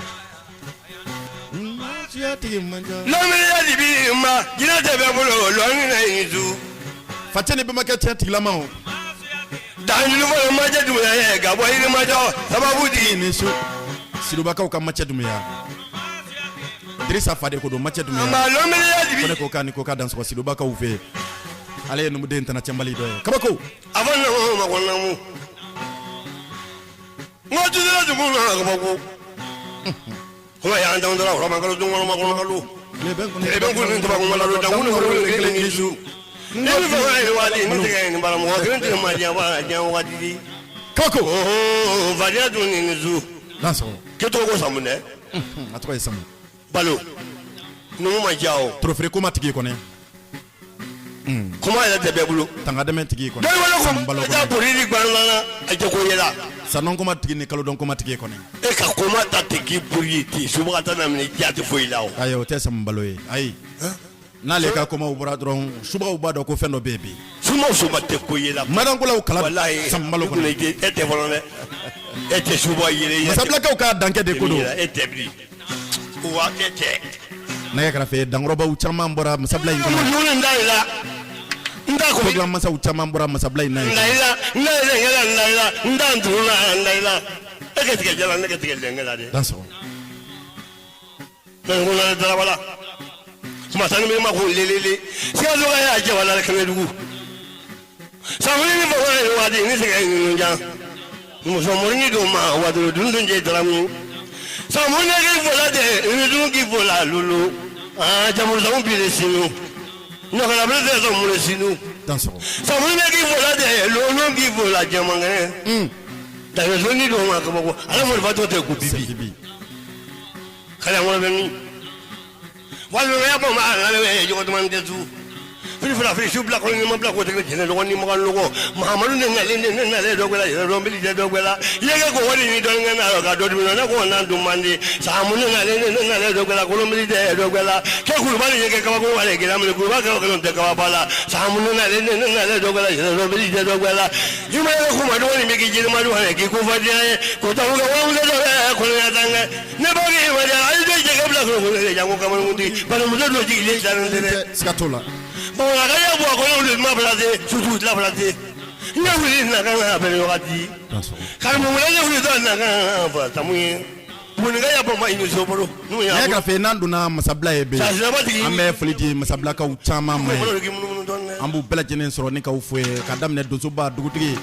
facɛ ni bɛnbakɛ cɛ tigilamaw Danjuru majɛ Dunbuya ye ka bɔ Yirimajɔ sababu di ni su Sidubakaw ka macɛ Dunbuya Dirisa fa de ko don macɛ Dunbuya ko ne ko k'a ni ko k'a dansɔgɔ Sidubakaw fɛ yen ale ye numuden tana cɛnbali dɔ ye kabako a fɔ ne ma ko namu n ko jiri dugu na kabako kuma y'an dan dɔrɔn kɔrɔma kalo dun kɔnɔ kɔnɔ kalo bɛ kun taba kun la dan kun kɔrɔ kelen ni su ne bɛ fɛ ka waati ni tigɛ ni bara mɔgɔ kelen tɛ ma diɲɛ wa diɲɛ waati kabako fadenya dun ni su dansɔgɔ. K'e tɔgɔ ko Samu dɛ? A tɔgɔ ye Samu. Balo numu ma diya o. Torofere ko ma tigi kɔnɛ. Kuma yɛrɛ tɛ bɛɛ bolo. Tanga dɛmɛ tigi kɔnɛ. Dɔw wele Samu Balo ko taa kɔnɛ. bori ni gbanana a jɛ ko yɛlɛ. Sanɔn ko ma tigi ni kalodɔn ko ma tigi kɔnɛ. E ka koma ta ten k'i bori ten, subaga t'a minɛ, diya tɛ foyi la o. Ayi, o tɛ Samu Balo ye, ayi. N'ale ka komaw bɔra dɔrɔn, subagaw b'a dɔn ko fɛn dɔ bɛ yen bi. Suma o suma tɛ ko yɛlɛ. Madankolaw kala. Walayi. Samu Balo kɔnɛ. E tɛ fɔlɔ dɛ. E tɛ suba yɛlɛ. Masabilakaw ka dankɛ de ko don. E tɛ bi. Wa e tɛ. Nɛgɛ kɛrɛfɛ dankɔrɔbaw caman bɔra masabila in kɔnɔ. Mun da la n da ko. Kodilan masaw caman bɔra masabila in na n yen. da i la, n da lɛnkɛ la, n da i la, n da n turu la, n da i la. E ka tigɛ jala, ne ka tigɛ lɛnkɛ la dɛ. Dan sɔgɔ. Fɛn darabala kuma sanu ma ko lelele sikaso ka y'a jabala kɛnɛ dugu samuni ni fɔ ye waati ni sɛgɛn ninnu jan musomorini don ma wadoro dun dun jɛ daramu samuni k'i fola dɛ ni dun k'i fola lulu aa jamusamu bi le sinu ɲɔkala bɛ tɛ sɔn mun sinu Dan sɔgɔ. samuni k'i fola dɛ lolo k'i fola jamankɛnɛ dagesoni don ma kabako ala morifa tɔ tɛ ko bibi Sekibi. kala ŋɔnɔ bɛ min walima ya bɔ ma ala bɛ jɔgɔ duman tɛ su fili fila fili su bila kɔnɔ ni ma bila ko tɛgɛ jɛnɛ dɔgɔ ni makan lɔgɔ mahamadu ne nalen ne nalen dɔ gbɛla yɛrɛ dɔn bili jɛ dɔ gbɛla yeke ko wari ni dɔn kɛ na ka dɔ dun ne ko nan dun man di samu ne nalen ne nalen dɔ gbɛla kolon bili jɛ dɔ gbɛla kɛ kulubali ye kɛ kabako wale gɛlɛya minɛ kuluba kɛ kɛlɛ tɛ kaba la samu ne nalen ne nalen dɔ gbɛla yɛrɛ dɔn bili jɛ dɔ gbɛla juma ye ko ma dɔgɔnin bɛ k'i jeli ma dɔgɔnin k'i ko fa diya ye ko ta ko ka wa wuli dɔ bɛ kɔnɔya tan kɛ ne ba k'i ma diya ayi tɛ jɛgɛ bila kɔnɔ kɔnɔ janko kamalekuntigi bari muso dɔ jigilen sanu tɛ dɛ Siga t'o la. bamanankan ya bɔ a kɔnɔ olu ma bila ten sutu tila bila ten ne wuli na kan ka bɛn wagati Dan sɔgɔ. karamɔgɔ ne wuli dɔ na kan ka fɔ samu ye bugunika ya bɔ ma i ni so bolo n'u y'a Nɛgɛ kɛrɛfɛ n'an donna masabila ye bi. Sasinaba tigi. An bɛ foli di masabilakaw caman ma ye. bolo k'i munumunu dɔɔnin dɛ. An b'u bɛɛ lajɛlen sɔrɔ ni k'aw fo ye ka daminɛ donsoba dugutigi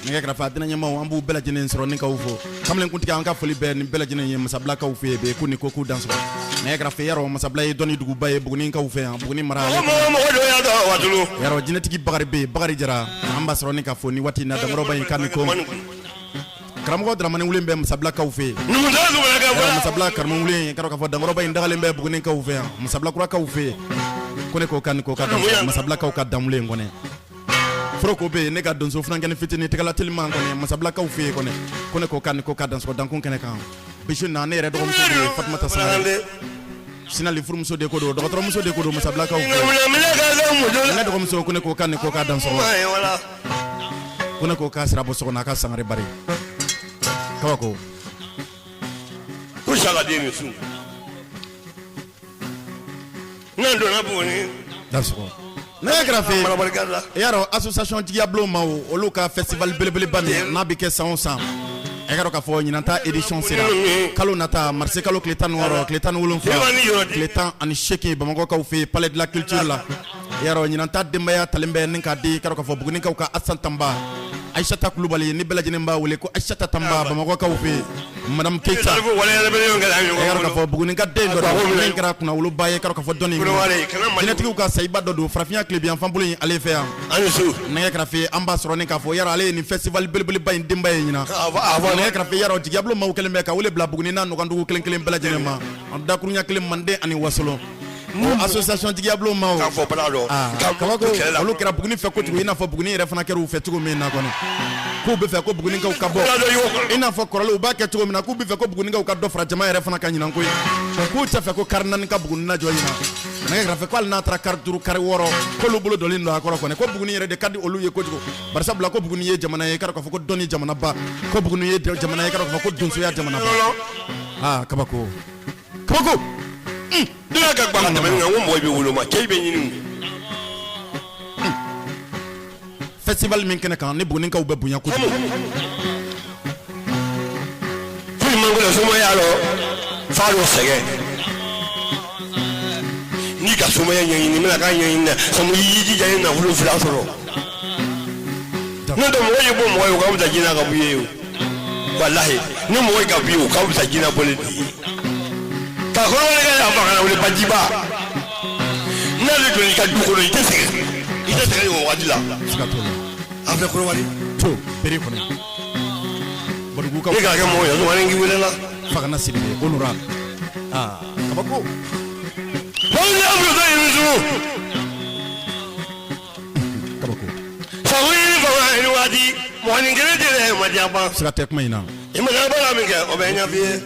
nɛgɛ kɛrɛfɛ a dinɛɲɛmaw, an b'u bɛɛ lajɛlen sɔrɔ ni k'aw fo. Kamalenkuntigi, an ka foli bɛɛ nin bɛɛ lajɛlen ye masabilakaw fɛ yen bi ko ni ko k'u dan sɔrɔ. Nɛgɛ kɛrɛfɛ yarɔ masabila ye dɔnni duguba ye Bugunikaw fɛ yan, Buguni mara ale mɔgɔ kɔnɔ. mɔgɔ mɔgɔ dɔ y'a dɔn watulu. Yarɔ jinɛtigi Bakari bɛ yen, Bakari Jara, an b'a sɔrɔ ni ka fo ni waati in na dankɔrɔba in ka ni ko karamɔgɔ Dramani wulen bɛ masabilakaw fɛ yen. Numutɔ zumana kɛ Yarɔ fɔlɔ. masabila karamɔgɔ wulen karɔ k'a fɔ dankɔrɔba in dagalen bɛ Bugunikaw fɛ yan, masabilakurakaw fɛ yen ko ne ko ka ni ko ka dan sɔrɔ masabilakaw ka danwulen kɔnɛ. Foroko bɛ yen, ne ka donso funankɛni fitinin tɛgɛla teliman kɔnɛ masabilakaw fɛ yen kɔnɛ ko ne ko ka ni ko ka dan sɔrɔ dankun kɛnɛ kan. Bisu na ne yɛrɛ dɔgɔmuso de ye Fatumata Sangare sinali furumuso de ko don, dɔgɔtɔrɔmuso de ko don masabilakaw fɛ yen. Minɛ ka kɛ muso la. Ne dɔgɔmuso ko ne ko ka ni ko ka dan sɔrɔ Wala. ko ne ko k'a sira bɔ so kɔnɔ a ka Sangare bari kabako. Ko saka den ni su. N'an donna Buguni. Dan sɔgɔ. Nɛgɛ kɛrɛfɛ Marabarika la. i y'a dɔn association jigiya bulon maaw olu ka festival belebeleba min n'a bɛ kɛ san o san, e ka dɔn k'a fɔ ɲinan ta édition sera kalo nata marisi kalo tile 16, tile 17, tile 18, Bamakɔkaw fɛ yen, palais de la culture la. I y'a dɔn ɲinan ta denbaya talen bɛ ni k'a di i ka dɔn k'a fɔ Bugunikaw ka Asan Tanba Ayisata Kulubali ni bɛɛ lajɛlen b'a wele ko Ayisata Tanba Bamakɔkaw fɛ yen, madame Keita. Sarifu wale yɛrɛ bɛ ɲɔgɔn kɛlɛ E y'a dɔn k'a ɲɔgɔn fɔ Bugunika den dɔ don min kɛra kunnawoloba ye, k'a dɔn k'a fɔ dɔnni Kulubali, kana Mali- jinɛtigiw ka sayiba dɔ don farafinya tilebiyanfan bolo in ale fɛ yan. An ni su. Nɛgɛ kɛrɛfɛ an b'a sɔrɔ ni k'a fɔ yarɔ ale ye nin festival belebeleba in denba ye ɲinan. A fɔ a fɔ. Nɛgɛ kɛrɛfɛ yarɔ jigiyabulon maaw kɛlen bɛ ka wele bila Buguni n'a nɔgɔndugu kelen kelen bɛɛ lajɛlen ma, dakurunya kelen Manden ani Wasolon o association jigiyabulon maaw. K'a fɔ bala dɔn. Aa, Ka kabako kɛlɛ la. Olu kɛra Buguni fɛ kojugu, i n'a fɔ Buguni yɛrɛ fana kɛra u fɛ cogo min na kɔni, k'u bɛ fɛ ko Bugunikaw ka bɔ Bala dɔ y'o kɔnɔ. i n'a fɔ kɔrɔlen u b'a kɛ cogo min na, k'u bɛ fɛ ko Bugunikaw ka dɔ fara jama yɛrɛ fana ka ɲinan ko ye, k'u tɛ fɛ ko kari naani ka Buguni lajɔ ɲinan. Nɛgɛ kɛrɛfɛ ko hali n'a taara kari duuru, kari wɔɔrɔ, k'olu bolo dɔlen don a kɔrɔ kɔni, ko Buguni yɛrɛ de ka di olu ye kojugu, barisabula ko Buguni ye jamana ye, k'a fɔ ko dɔnni jamanaba, ko Buguni ye jamana ye, k'a fɔ ko donsoya jamanaba. Aa, kabako kabako. Ne y'a ka gbaa tɛmɛ nin kan, ko mɔgɔ bɛ woloma cɛ bɛ ɲini. Festival min kɛnɛ kan ni Bugunikaw bɛ bonya kojugu. Foyi man gɛlɛn somaya lɔ f'a dɔ sɛgɛn n'i ka somaya ɲɛɲini n bɛna k'a ɲɛɲini dɛ sabu i y'i jija i ye nafolo fila sɔrɔ n'o tɛ mɔgɔ ye bɔ mɔgɔ ye o ka fisa jinɛ ka b'i ye o walahi ni mɔgɔ ye ka b'i ye o ka fisa jinɛ bɔlen t'i ye ka kɔrɔbɔrɔ kɛ a fa kana wele bajiba n'ale donna i ka du kɔnɔ i tɛ sɛgɛn i tɛ sɛgɛn o waati la. Siga t'o la. A filɛ kɔrɔbɔrɔ. To bere kɔnɔ Badugukaw. Ne k'a kɛ mɔgɔ ye ni k'i wele la. Fagana Sidibe honorable, aa kabako. Kabako. Waati mɔgɔnin kelen tɛ ma diya ban. Siga tɛ kuma in na. I mana baara min kɛ, o bɛ ɲɛf'i ye.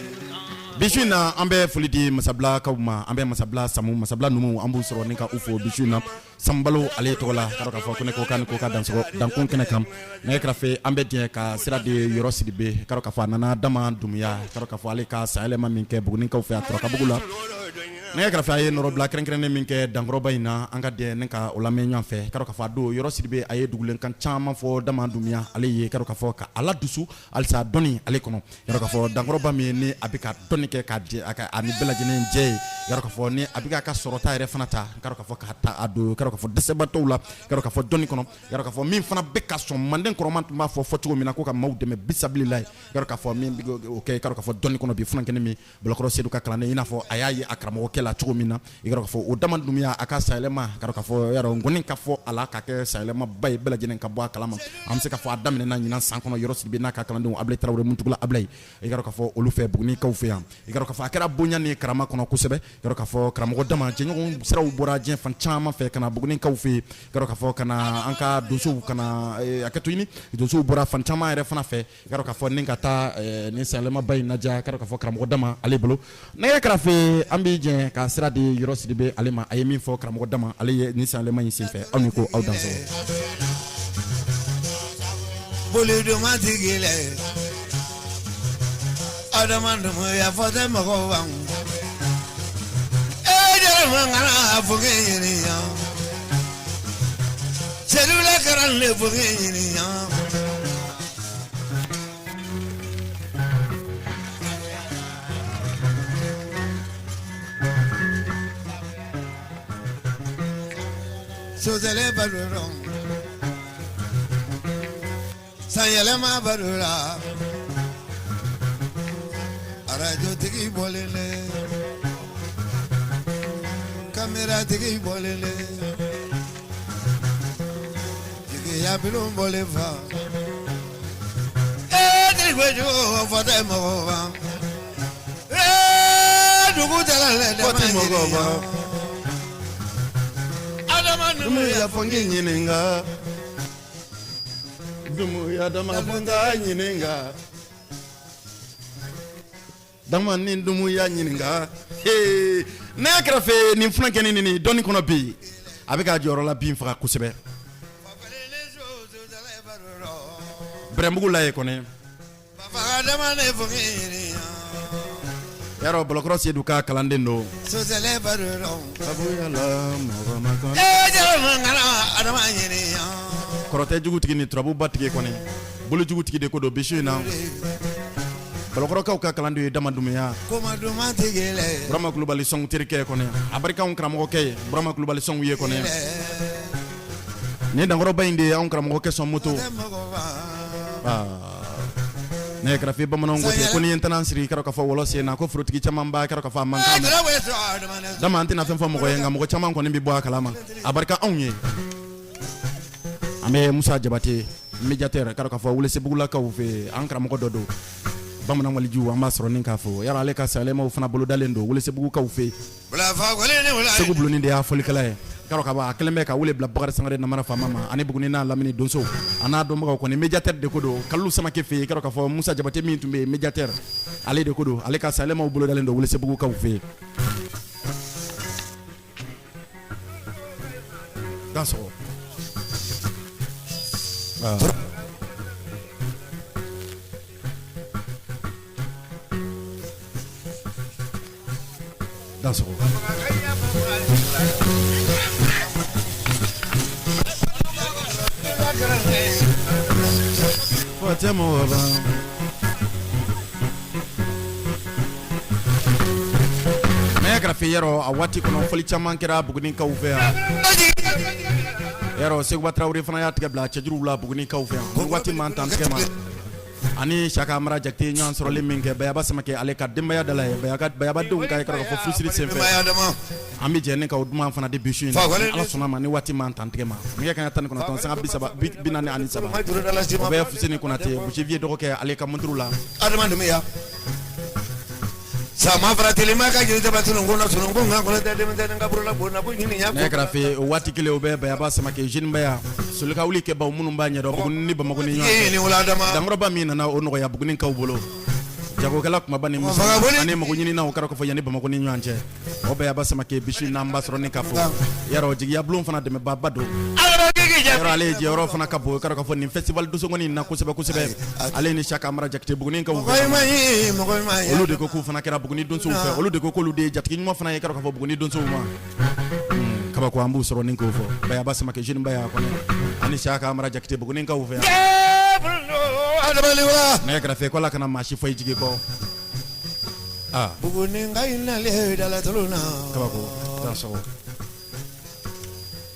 Bi su in na, an bɛ foli di masabilakaw ma. An bɛ Masabila Samu, Masabila numu, an b'u sɔrɔ ni ka u fo bi su in na Sanbalo ale tɔgɔ la. Ka k'a fɔ ko ne ko k'a ni ko ka dansɔgɔ dankun kɛnɛ kan. Nɛgɛ kɛrɛfɛ, an bɛ diɲɛ ka sira di Yɔrɔ Sidibe. Ka k'a fɔ a nana Dama Dumuya, ka k'a fɔ ale ka sayɛlɛma min kɛ Bugunikaw fɛ a Turakabugu la. Nɛgɛ kɛrɛfɛ, a ye nɔrɔbila kɛrɛnkɛrɛnnen min kɛ dankɔrɔba in na, an ka dɛn ne ka o lamɛn ɲɔgɔn fɛ. Ka k'a fɔ a don, Yɔrɔ Sidibe a ye dugulenkan caman fɔ Dama Dumuya ale ye, ka k'a fɔ ka ala dusu halisa dɔnni ale kɔnɔ. Yɔrɔ k'a fɔ dankɔrɔba min ni a bɛ ka dɔnni kɛ k'a jɛ, a ka a ni bɛɛ lajɛlen jɛ ye. Yɔrɔ k'a fɔ ni a bɛ k'a ka sɔrɔta yɛrɛ fana ta, k'a fɔ k'a ta a don, k'a fɔ dɛsɛbatɔw la, k'a fɔ dɔnni kɔnɔ, yɔrɔ k'a fɔ min fana bɛ ka sɔn manden kɔrɔman tun b'a fɔ fɔ cogo min na ko ka maaw dɛmɛ bisabililayi. Yɔrɔ k'a fɔ min bɛ o kɛ, k'a fɔ dɔnni kɔnɔ bi, funankɛnin min Bilakɔrɔ Sedu ka kalanden, i n'a fɔ a y'a ye a karamɔgɔkɛ la cogo min na, i k'a fɔ o Dama Dumuya a ka sayɛlɛma, k'a fɔ yarɔ nkɔni ka fɔ a la ka kɛ sayɛlɛmaba ye, bɛɛ lajɛlen ka bɔ a kalama. An bɛ se ka fɔ a daminɛna ɲinan san kɔnɔ, Yɔrɔ Sidibe n'a ka kalandenw Abulayi Tarawele, Muntugula Abulayi, i k'a fɔ olu fɛ Bugunikaw fɛ yan. I k'a fɔ a kɛra bonya ni karama kɔnɔ kosɛbɛ. I k'a fɔ karamɔgɔ Dama jɛɲɔgɔn siraw bɔra diɲɛ fan caman fɛ ka na Bugunikaw fɛ yen, i k'a fɔ ka na an ka donsow ka na hakɛto ɲini. Donsow bɔra fan caman yɛrɛ fana fɛ, i k'a fɔ ni ka taa ni sayɛlɛmaba in ladiya, k'a fɔ karamɔgɔ Dama ale bolo. Nɛgɛ kɛrɛfɛ, an bɛ jɛ ka sira di Yɔrɔ Sidibe ale ma, a ye min fɔ karamɔgɔ Dama ale ye ni sayɛlɛma in senfɛ. Aw ni ko aw dansɔgɔ. Bolidomatigi lɛ Adama Dumuya fɔ tɛ mɔgɔw ban e jɛrɛ kana fo k'e ɲini yan Selula karan le fo k'e ɲini yan. Sosɛlɛ balo sanyɛlɛma balo la, arajotigi bɔlen dɛ, kameratigi bɔlen dɛ, jigiya bulon bɔlen fa ee kojugu fɔ tɛ mɔgɔ ban ee dugu jɛra lɛ. Fɔ tɛ mɔgɔ ban. Adama. Dumuya fɔ n k'i ɲininka, Dumuya Dama fɔ n k'a ɲininka, Dama ni Dumuya ɲininka. Nɛgɛ kɛrɛfɛ, nin funankɛnin nin dɔnni kɔnɔ bi, a bɛ ka jɔyɔrɔ la bin faga kosɛbɛ Bɛrɛnbugu la ye kɔni. Yarɔ, Balakɔrɔ Sedu ka kalanden don. Sosɛlɛ balo Sabuyala mɔgɔ ma kɔnɔ. Ee jɛrɛ Adama ɲini. Kɔrɔtɛ jugutigi ni turabuba tigi kɔni, bolojugutigi de ko don. Bi su in na, Balakɔrɔkaw ka kalanden ye Dama Dumuya. Koma duman tigi lɛ. Burama Kulubali sɔngu terikɛ kɔni, a barika anw karamɔgɔkɛ ye Burama Kulubali sɔngu ye kɔni. Nin dankɔrɔba in de ye anw karamɔgɔkɛ sɔn moto. Ne ye kɛrɛfɛ, bamananw ko ten ko n'i ye ntanan siri, i k'a dɔn k'a fɔ wɔlɔ sen na, ko forotigi caman b'a k'a dɔn k'a fɔ a man kan mɛn. Dama, an tɛna fɛn fɔ mɔgɔ ye, nka mɔgɔ caman kɔni bɛ bɔ a kalama. A barika anw ye. An bɛ Musa Jabate, médiateur, k'a dɔn k'a fɔ Wulesebugulakaw fɛ, an karamɔgɔ dɔ don, bamanan waliju, an b'a sɔrɔ ni k'a fɔ yala ale ka sayɛlɛmaw fana bolodalen don Wulesebugulakaw fɛ. Segu Bulonni de y'a fɔlikɛla ye. K'a dɔn k'a fɔ a kɛlen bɛ ka wele bila Bakari Sangare namara faama ma ani Buguni n'a lamini donso a n'a dɔnbagaw kɔni. Médiateur de ko don, Kalilu Samakɛ fɛ yen. K'a dɔn k'a fɔ Musa Jabate min tun bɛ yen, médiateur ale de ko don, ale ka sayɛlɛmaw bolodalen don Welesebugukaw fɛ yen. Dansɔgɔ. Dansɔgɔ. Fɔ tɛ mɔgɔ ban. Nɛgɛ kɛrɛfɛ, yɔrɔ a waati kɔnɔ, fɔli caman kɛra Bugunikaw fɛ yan. Yɔrɔ Seguba Tarawele fana y'a tigɛ bila cɛjuruw la Bugunikaw fɛ yan. Ni waati man tan tigɛ ma ani Saka Mara Jakite ɲɔgɔn sɔrɔli min kɛ Bayaba Samakɛ ale ka denbaya da la ye, Bayabadenw ka fɔ furusiri senfɛ, an bɛ jɛ ne ka o duman fana di bi su in na, Ala sɔnna ma, ni waati man tan tigɛ ma. Nɛgɛ kanɲɛ 19 sanga 43, o bɛ Fuseni Konate Busiviye dɔgɔkɛ ale ka monturu la. Adama Dumuya. Sama fara telima ka jeli taba sununkun na sununkun kan kɔnɔ tɛ denmisɛnnin ka bolola bon na ko ɲini ya nɛgɛ kɛrɛfɛ o waati kelen o bɛ bayaba samake jeune baya solikawuli kɛbaw minnu b'a ɲɛdɔn Buguni ni Bamakɔ ni ɲɔgɔn ni wula dama dankɔrɔba min nana o nɔgɔya Bugunikaw bolo jagokɛla kumaba ni muso ani mago ɲininaw kɛra k'a fɔ yan ni Bamakɔ ni ɲɔgɔn cɛ o bayaba samake bisu n'an b'a sɔrɔ ni k'a fɔ yarɔ jigiya bulon fana dɛmɛbaaba don yarɔ ale jɔyɔrɔ fana ka bon kɛra k'a fɔ nin festival donsokɔni in na kosɛbɛ kosɛbɛ ale ni Saka Mara Jakite Bugunikaw olu de ko k'u fana kɛra Buguni donsow fɛ olu de ko k'olu de ye jatigi ɲuman fana ye kɛra k'a fɔ Buguni donsow ma kabako an b'u sɔrɔ ni k'o fɔ bayaba Samake jeune baya kɔnɛ ani Saka Mara Jakite Bugunikaw fɛ nɛgɛ kɛrɛfɛ ko ala kana maa si fɔ i jigi kɔ aa Buguninka nalen dalatulon na kabako taa sɔgɔ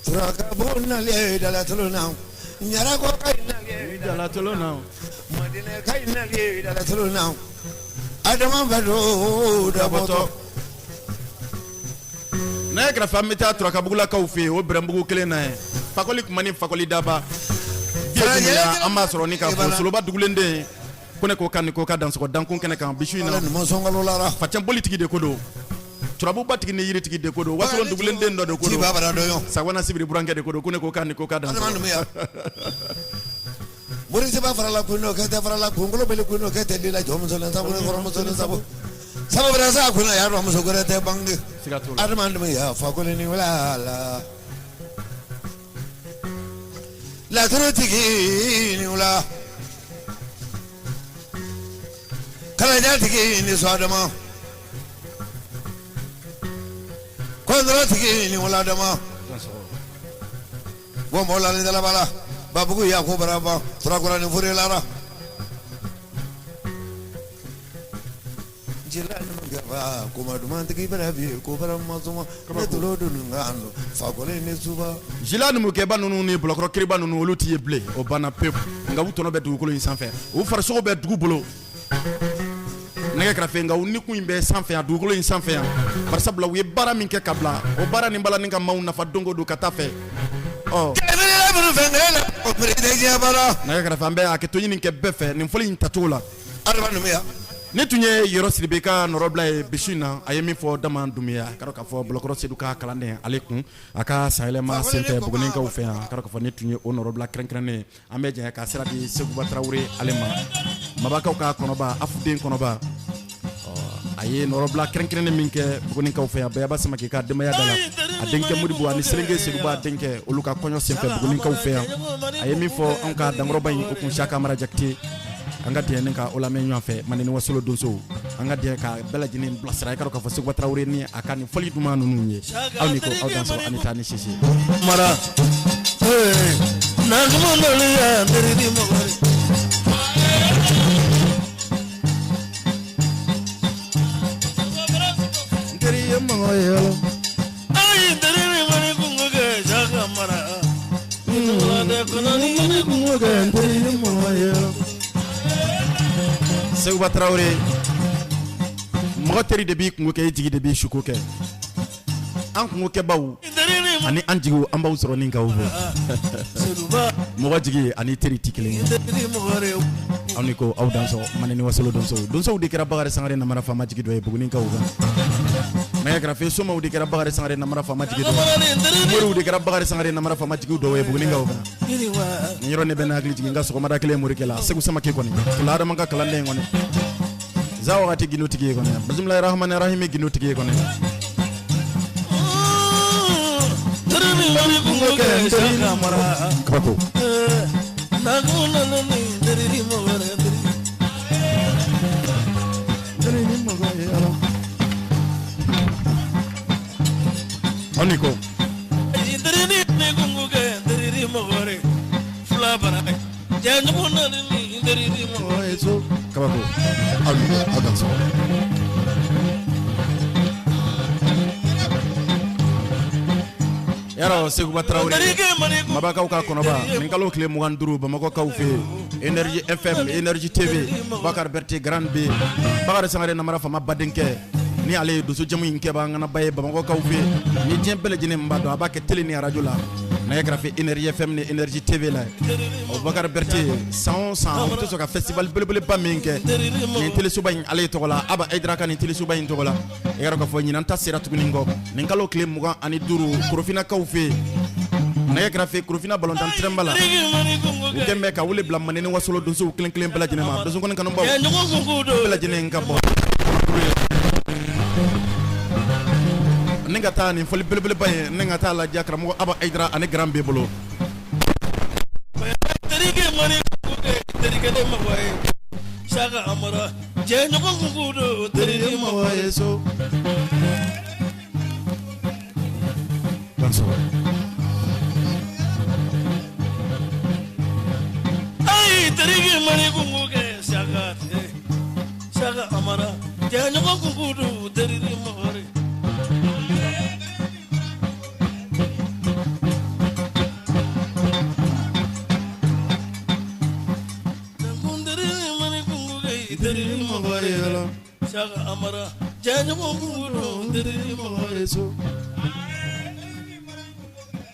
Surakabugu nalen dalatulon na Ɲarakɔ ka nalen dalatulon na Madinɛ ka nalen dalatulon na Adama Bado dabɔtɔ nɛgɛ kɛrɛfɛ an bɛ taa Turakabugulakaw fɛ yen o bɛrɛnbugu kelen na ye fakɔli kuma ni fakɔli daba an b'a sɔrɔ ni k'a fɔ soloba dugulenden ko ne ko kan ni ko ka dansɔgɔ dankun kɛnɛ kan bisu in na facɛn bolitigi de ko don turabuba tigi ni yiritigi de ko don wasolon dugulen den dɔ de ko don sawana sibiri burankɛ de ko don ko ne ko kan ni ko ka dansɔgɔ Moriseba farala kun dɔ kɛ tɛ farala kunkolo bɛ kun dɔ kɛ tɛ di la jɔnmuso ni sabu ni kɔrɔmuso ni sabu sabu bɛra sa kunna y'a dɔn muso wɛrɛ tɛ bange adama ya fakoli ni wala la laturutigi ni wula kalajatigi ni sɔn adama kɔntɔrɔtigi ni wula adama bɔnbɔn ni dalabala babugu ya ko baraba turakura ni furela Jila numukɛba ninnu ni bilakɔrɔ kiriba ninnu olu tɛ ye bilen o banna pewu nka u tɔnɔ bɛ dugukolo in sanfɛ u farisogo bɛ dugu bolo nɛgɛ kɛrɛfɛ nka u nikun in bɛ sanfɛ yan dugukolo in sanfɛ yan barisabula u ye baara min kɛ ka bila o baara nin b'a la ni ka maaw nafa don o don ka taa fɛ ɔ nɛgɛ kɛrɛfɛ an bɛ hakɛto ɲini kɛ bɛɛ fɛ nin fɔli in tacogo la Ne tun ye Yɔrɔ Sidibe ka nɔrɔbila ye bisu in na a ye min fɔ Dama Dunbiya k'a dɔn k'a fɔ Bilakɔrɔ Sedu ka kalanden ale kun a ka sanyɛlɛma senfɛ Bugunikaw fɛ yan k'a dɔn k'a fɔ ne tun ye o nɔrɔbila kɛrɛnkɛrɛnnen ye an bɛ jɛ ka sira di Seguba Tarawele ale ma Mabakaw ka kɔnɔba afuden kɔnɔba a ye nɔrɔbila kɛrɛnkɛrɛnnen min kɛ Bugunikaw fɛ yan Bayaba Samake ka denbaya da la a denkɛ Modibo ani Selenge Seguba denkɛ olu ka kɔɲɔ senfɛ Bugunikaw fɛ yan a ye min fɔ anw ka dankɔrɔba in o kun Saka Mara Jakite an ka diɲɛ ka o lamɛn ɲɔgɔn fɛ Manden ni Wasolo donsow an ka diɲɛ ka bɛɛ lajɛlen bilasira i k'a dɔn k'a fɔ Seguba Tarawele ni a ka nin fɔli duman ninnu ye aw ni ko aw dansɔgɔ ani taa ni sisi mara n teri ye mɔgɔ ye Seguba Tarawele mɔgɔ teri de b'i kunko kɛ i jigi de b'i suko kɛ an kunko kɛbaw ani an jigiw an b'aw sɔrɔ ni k'aw fo mɔgɔ jigi ani teri tɛ kelen ye aw ni ko aw dansɔgɔ Manden ni Wasolo donsow donsow de kɛra Bakari Sangare namara faama jigi dɔ ye Bugunikaw kan nɛgɛ kɛrɛfɛ somaw de kɛra Bakari Sangare namara faama jigi dɔ ye moriw de kɛra Bakari Sangare namara faama jigi dɔ ye Bugunikaw kan nin yɔrɔ ne bɛ n hakili jigin n ka sɔgɔmada kelen morikɛ la Segu Samake kɔni Tula Adama ka kalanden kɔni za wagati gindotigi ye kɔni bisimilahi rahmani rahimi gindotigi ye kɔni kabako aw ni ko kabako aw ni ko aw dansɔgɔ yarɔ Seguba Tarawele Mabakaw ka kɔnɔba nin kalo tile 25 Bamakɔkaw fɛ yen Énergie FM Énergie TV Bakari Berete Grand B Bakari Sangare namara faama badenkɛ Ni ale ye donso jamu in kɛbaa ŋanaba ye Bamakɔkaw fɛ ni diɲɛ bɛɛ lajɛlen b'a dɔn, a b'a kɛ télé ni arajo la, nɛgɛ kɛrɛfɛ Énergie FM ni Énergie TV la. Abubakar Berete, san o san u tɛ sɔn ka festival belebeleba min kɛ nin telesoba in ale tɔgɔ la, Aba Hayidara ka nin telesoba in tɔgɔ la. I y'a dɔn k'a fɔ ɲinan ta sera tuguni kɔ nin kalo tile 25 Korofinakaw fɛ yen, nɛgɛ kɛrɛfɛ Korofina balontan terrain ba la, u kɛn bɛ ka wele bila Manden ni Wasolo donsow kelen kelen bɛɛ lajɛlen ma. Donso kɔni kanubaw bɛɛ lajɛlen ka bɔ ni ka taa nin fɔli belebeleba ye, ni ka taa lajɛ karamɔgɔ Aba Hayidara ani Grand B bolo. So ayi terikɛ mari kun kɛ saka saka amara jɛɲɔgɔn kun don teri mɔgɔ.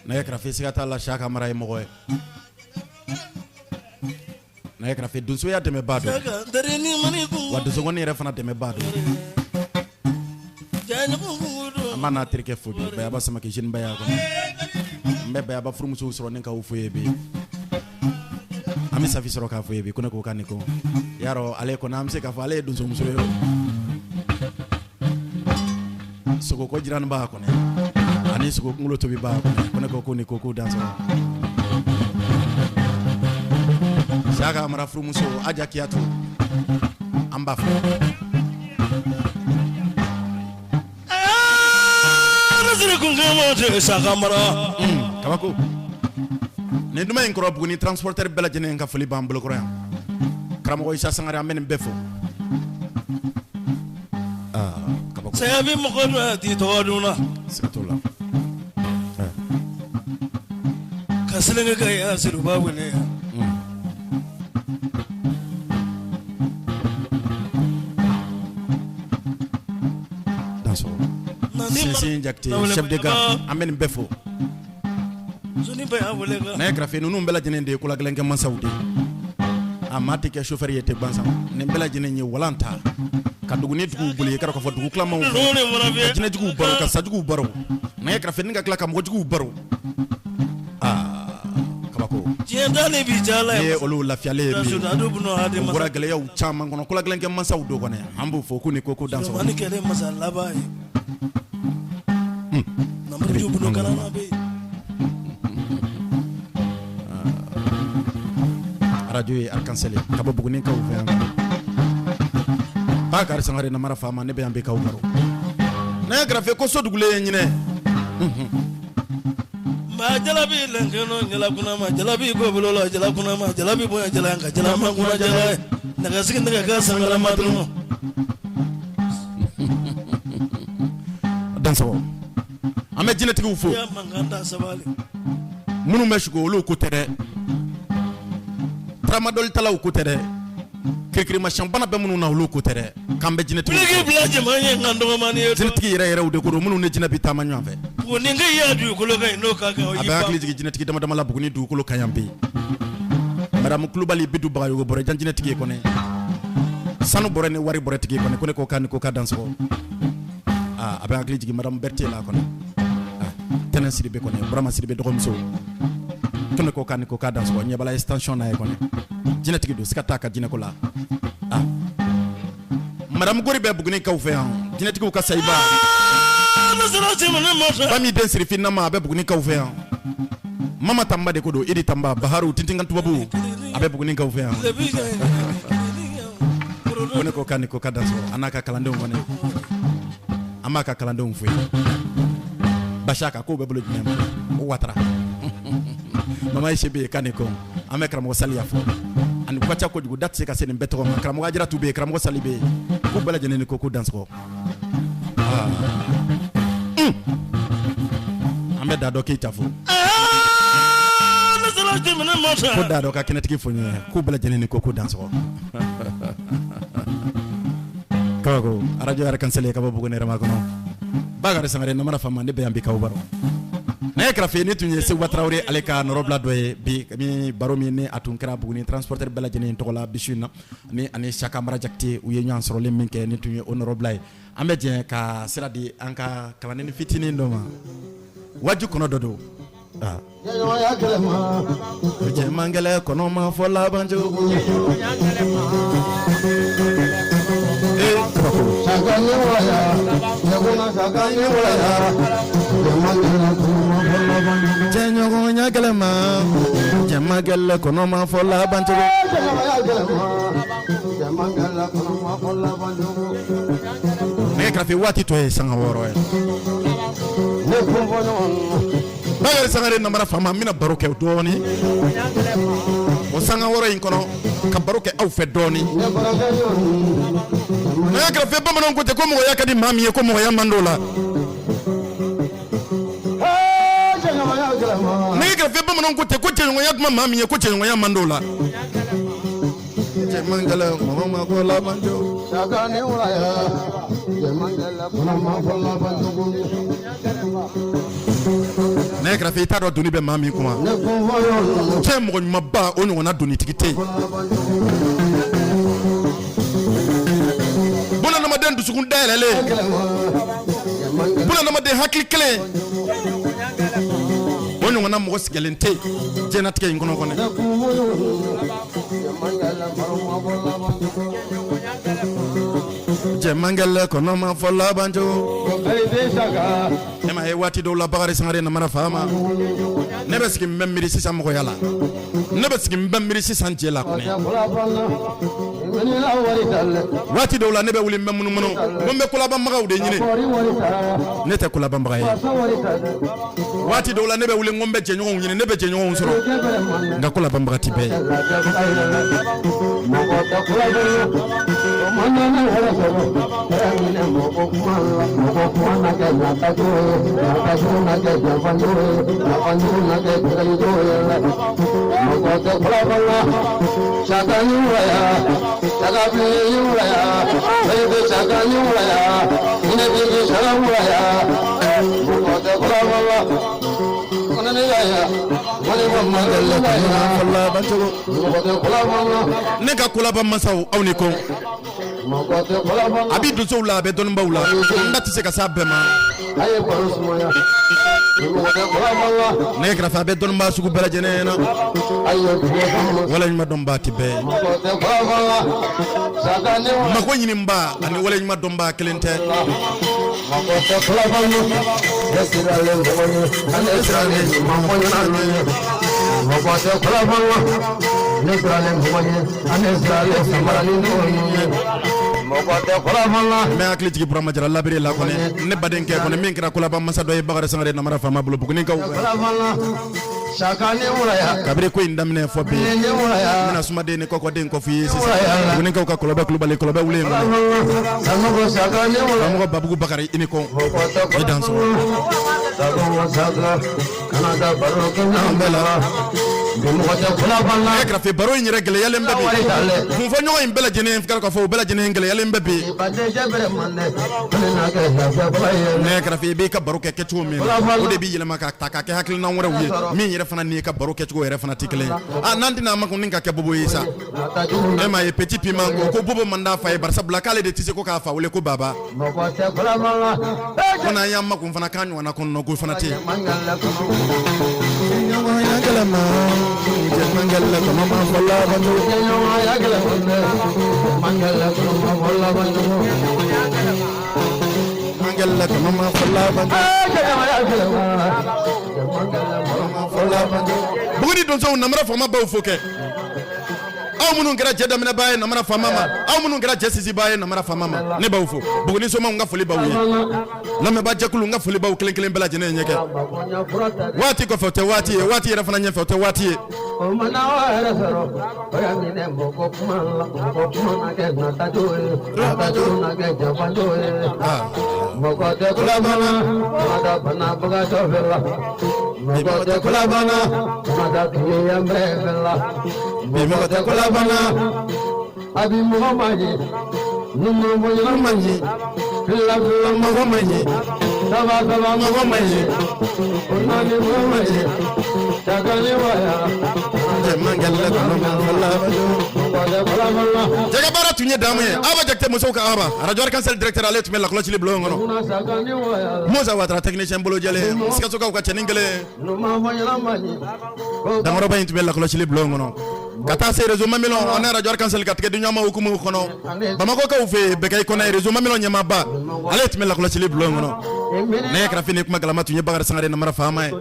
Nɛgɛ kɛrɛfɛ siga t'a la, Saka Mara ye mɔgɔ ye. Nɛgɛ kɛrɛfɛ donsoya dɛmɛbaa don, wa donsonkɔni yɛrɛ fana dɛmɛbaa don. An b'a n'a terikɛ fo bi, Bayaba Samake jeune baya kɔnɔ. N bɛ Bayaba furumusow sɔrɔ ni k'aw fo ye bi. An bɛ Safi sɔrɔ k'a fo ye bi, ko ne ko k'a ni ko yarɔ, ale kɔni an bɛ se k'a fɔ ale ye donsomuso ye. Sogo ko jiran b'a kɔnɔ ani sogo kunkolo tobi b'a kɔnɔ, ko ne ko ko ni ko ko dansɔgɔ. Saka Mara furumuso Aja Kiyatu, an b'a fo. Kabako nin duman in kɔrɔ, Buguni transporteur bɛɛ lajɛlen ka foli b'an bolokɔrɔ yan. Karamɔgɔ Isa Sangare, an bɛ nin bɛɛ fo. Kabako saya bɛ mɔgɔ dɔn a t'i tɔgɔ dun na. Siga t'o la. Ka selenkɛ ka ya siruba wele yan. Sinsin Jakite, chef de gare, an bɛ nin bɛɛ fo. Nɛgɛ kɛrɛfɛ ninnu bɛɛ lajɛlen de ye kolagɛlɛnkɛ mansaw de ye. A maa tɛ kɛ chauffeur ye tɛ gansan. Nin bɛɛ lajɛlen ye walan ta ka dugu ni duguw boli, i k'a dɔn k'a fɔ dugu tilamaw fɛ, ka jinɛjuguw baro, ka sajuguw baro, nɛgɛ kɛrɛfɛ ni ka tila ka mɔgɔjuguw baro. Aa kabako. Diɲɛ N'i ye olu lafiyalen ye bi, u bɔra gɛlɛyaw caman kɔnɔ. Kolagɛlɛnkɛ mansaw don kɔni, an b'u fo k'u ni ko ko dansɔgɔ. Ni kɛlɛ masa laban ye namuru bunu kalama bɛ yen. Arajo ye Arc-en-Ciel ka bɔ Bugunikaw fɛ yan. Bakari Sangare namara faama, ne bɛ yan bi k'aw baro. Nɛgɛ kɛrɛfɛ ko so dugulen ye ɲinɛ. Maa jalabi lɛnkɛnɔ jalakuna ma jalabi ko la jalakuna ma jalabi bonya jala ka jalama kunna jala ye nɛgɛsigi nɛgɛ ka sangalama dun. Dansɔgɔ. An bɛ jinɛtigiw fo. Mankan ta sabali. Minnu bɛ sugo, olu ko tɛ dɛ. Tramadol talaw ko tɛ dɛ. Kirikirimasiyɛnbana bɛ minnu na, olu ko tɛ dɛ. K'an bɛ jinɛtigiw fo. Bila jama ye nka dɔgɔmani ye. Jinɛtigi yɛrɛ yɛrɛw de ko don, minnu ni jinɛ bɛ taama ɲɔgɔn fɛ. Ni k'i y'a dugukolo kan n'o ka kan. A bɛ hakili jigin jinɛtigi dama dama la Buguni dugukolo kan yan bi. Madame Kulubali Bidu Bagayogo bɔrɛ jan jinɛtigi ye kɔnɛ. Sanu bɔrɛ ni wari bɔrɛ tigi ye kɔnɛ, ko ne ko k'a ni ko k'a dansɔgɔ. Aa a bɛ hakili jigin madame Berete la kɔnɛ. Tɛnɛ Sidibe kɔnɛ, Burama Sidibe dɔgɔmuso. Ko ne ko k'a ni ko k'a dansɔgɔ, ɲɛbala extension n'a ye kɔnɛ. Jinɛtigi don, siga t'a ka jinɛko la. Ah. Madame Gori bɛ Bugunikaw fɛ yan. Jinɛtigiw ka sayiba. Ba min den sirifin nama, a bɛ Bugunikaw fɛ yan. Mama Tanba de ko don, Idi Tanba, Baharu Tintinkan tubabu, a bɛ Bugunikaw fɛ yan. Ko ne ko k'a ni ko k'a dansɔgɔ, a n'a ka kalandenw kɔnɛ. An b'a ka kalandenw fo yen. Basiaka k'o bɛ bolo jumɛn ma? O Watara. Mama Ese bɛ yen, k'a ni ko. An bɛ karamɔgɔ Saliya fo. Ani ko ka ca kojugu, da tɛ se ka se nin bɛɛ tɔgɔ ma. Karamɔgɔ Ajaratu bɛ yen, karamɔgɔ Sali bɛ yen. K'u bɛɛ lajɛlen ni ko ko dansɔgɔ. Ah. An bɛ Dadɔ Keyita fo. Ko Dadɔ ka kɛnɛtigi fo n ye, k'u bɛɛ lajɛlen ni ko ko dansɔgɔ. Kabako arajo Arc-en-Ciel ka bɔ Buguni hɛrɛma kɔnɔ. Bakari Sangare namara faama ne bɛ yan bi k'aw baro. Nɛgɛ kɛrɛfɛ ni tun ye Seguba Tarawele ale ka nɔrɔbila dɔ ye bi min baro min ni a tun kɛra Buguni transporteur bɛɛ lajɛlen tɔgɔ la bi su in na ni ani Saka Mara Jakite u ye ɲɔgɔn sɔrɔlen min kɛ ni tun ye o nɔrɔbila ye. An bɛ jɛ ka sira di an ka kalanden fitinin dɔ ma waju kɔnɔ dɔ don. Cɛ man gɛlɛn kɔnɔ ma fɔ laban cogo. Cɛɲɔgɔnya gɛlɛn ma cɛ man gɛlɛn kɔnɔ ma fɔ laban cogo. Nɛgɛ kɛrɛfɛ waati tɔ ye sanga 6 ye. Bakari Sangare namara faama n bɛna baro kɛ dɔɔnin o sanga 6 in kɔnɔ ka baro kɛ aw fɛ dɔɔnin. Nɛgɛ kɛrɛfɛ bamananw ko ten ko mɔgɔya ka di maa min ye ko mɔgɔya man d'o la. Nɛgɛ kɛrɛfɛ bamananw ko ten ko cɛɲɔgɔnya duman maa min ye ko cɛɲɔgɔnya man d'o la. Cɛ man gɛlɛn mɔgɔ ma ko laban cogo. Nɛgɛ kɛrɛfɛ i t'a dɔn doni bɛ maa min kun cɛ mɔgɔ ɲumanba o ɲɔgɔnna donitigi tɛ yen. Bunadamaden dusukun dayɛlɛlen, bunadamaden hakili kelen, o ɲɔgɔnna mɔgɔ sigilen tɛ yen diɲɛnatigɛ in kɔnɔ kɔni. Cɛ man gɛlɛn kɔnɔ ma fɔ laban cogo. E ma ye waati dɔw la Bakari Sangare namara faama ne bɛ sigi n bɛ miiri sisan mɔgɔya la, ne bɛ sigi n bɛ miiri sisan jɛ la kɔni. Waati dɔw la ne bɛ wuli n bɛ munumunu ko n bɛ kolabanbagaw de ɲini, ne tɛ kolabanbaga ye. Waati dɔw la ne bɛ wuli ko n bɛ jɛɲɔgɔnw ɲini, ne bɛ jɛɲɔgɔnw sɔrɔ, nka kolabanbaga tɛ bɛɛ ye. Ne ka kolaban masaw aw ni ko a bɛ donsow la, a bɛ dɔnnibaw la, n da tɛ se ka s'a bɛɛ ma. Nɛgɛ kɛrɛfɛ a bɛ dɔnnibaa sugu bɛɛ lajɛlen na, waleɲuman dɔnbaa tɛ bɛɛ ye. Mako ɲininbaa ani waleɲuman dɔnbaa kelen tɛ. N bɛ hakili jigin Burama Jara labere la kɔni, ne badenkɛ kɔni min kɛra kolaban masa dɔ ye Bakari Sangare namara faama bolo Bugunikaw. Kabini ko in daminɛ fɔ bi, n bɛna sumaden ni kɔkɔden kɔf'i ye sisan. Bugunikaw ka kɔlɔbɛ kulubali kɔlɔbɛ wuli in kɔnɔ. Karamɔgɔ Babugu Bakari i ni kɔn i dansɔgɔ. Kɛrɛfɛ baro in yɛrɛ gɛlɛyalen bɛ bi, kunfɔɲɔgɔn in bɛɛ lajɛlen k'a fɔ o bɛɛ lajɛlen gɛlɛyalen bɛ bi. Ne kɛrɛfɛ i b'i ka baro kɛ kɛcogo min na, o de b'i yɛlɛma ka ta k'a kɛ hakilina wɛrɛw ye min yɛrɛ fana n'i ka baro kɛcogo yɛrɛ fana tɛ kelen ye. A n'an tɛna a makun ni ka kɛ bobo ye sa. E m'a ye Petit Piment ko bobo man d'a fa ye, barisabula k'ale de tɛ se ko k'a fa wele ko baba. Ko n'an y'an makun fana k'a ɲɔgɔnna kɔnɔnako fana tɛ yen. Buguni donsow namara faama b'aw fo kɛ. Aw minnu kɛra jɛ daminɛbaa ye namara faama ma, aw minnu kɛra jɛ sinsinbaa ye namara faama ma, ne b'aw fo. Buguni somaw n ka foli b'aw ye, lamɛnbaa jɛkulu n ka foli b'aw kelen kelen bɛɛ lajɛlen ɲɛ kɛ. Waati kɔfɛ o tɛ waati ye, waati yɛrɛ fana ɲɛfɛ o tɛ waati ye. Bi mɔgɔ tɛ ko laban na, a bi mɔgɔ ma ye. Mɔgɔ ma ɲi, fila fila mɔgɔ ma ɲi, saba saba mɔgɔ ma ɲi, naani mɔgɔ ma ɲi, sakani waya. Jɛgɛ baara tun ye damu ye. Aba Jakite, musow ka Aba, radio Arc-en-Ciel directeur, ale tun bɛ lakɔlɔsili bulon kɔnɔ. Musa Watara, technicien bolo jɛlen, Sikasokaw ka cɛnin kelen dankɔrɔba in tun bɛ lakɔlɔsili bulon kɔnɔ, ka taa se réseau Mamelon ani radio Arc-en-Ciel ka tigɛ di ɲɔgɔn ma hukumu kɔnɔ. Bamakɔkaw fɛ yen, Bɛkɛ Kɔnɛ, réseau Mamelon ɲɛmaaba, ale tun bɛ lakɔlɔsili bulon kɔnɔ. Nɛgɛ kɛrɛfɛ ni kuma galama tun ye Bakari Sangare, namara faama ye.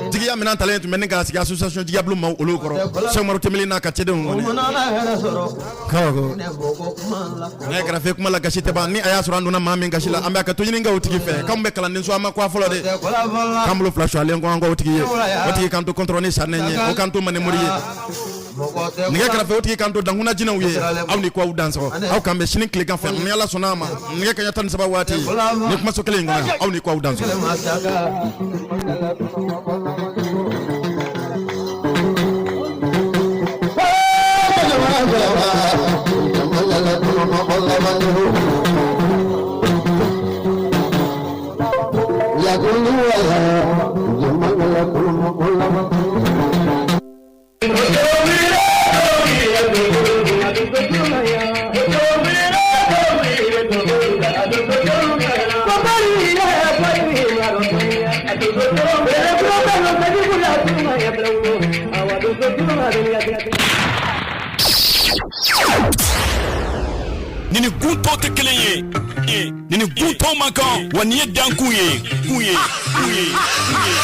Jigiya minɛn talen tun bɛ ni k'a sigi association Jigiyabulu maaw olu kɔrɔ, Cheikh Umaru Tembeli n'a ka cɛdenw kɔni. Kabako nɛgɛ kɛrɛfɛ kuma la gasi tɛ ban. Ni a y'a sɔrɔ an donna maa min gasi la, an bɛ a ka to ɲini o tigi fɛ. K'anw bɛ kalanden so, an ma ko a fɔlɔ dɛ. K'an bolo fila sualen ko an k'o tigi ye, o tigi k'an to kɔntɔrɔ ni sanɛ ye, o k'an to manimori ye. Nɛgɛ kɛrɛfɛ, o tigi k'an to dankuna jinɛw ye. Aw ni ko aw dansɔgɔ, aw k'an bɛn sini tilegan fɛ ni Ala sɔnna a ma, nɛgɛ kaɲɛ 13 waati, ni kumaso kelen in kɔnɔ. Aw ni ko aw dansɔgɔ. Nin ni gun tɔw tɛ kelen ye, nin ni gun tɔw man kan wa. Nin ye dankun ye, kun ye, kun ye, kun ye.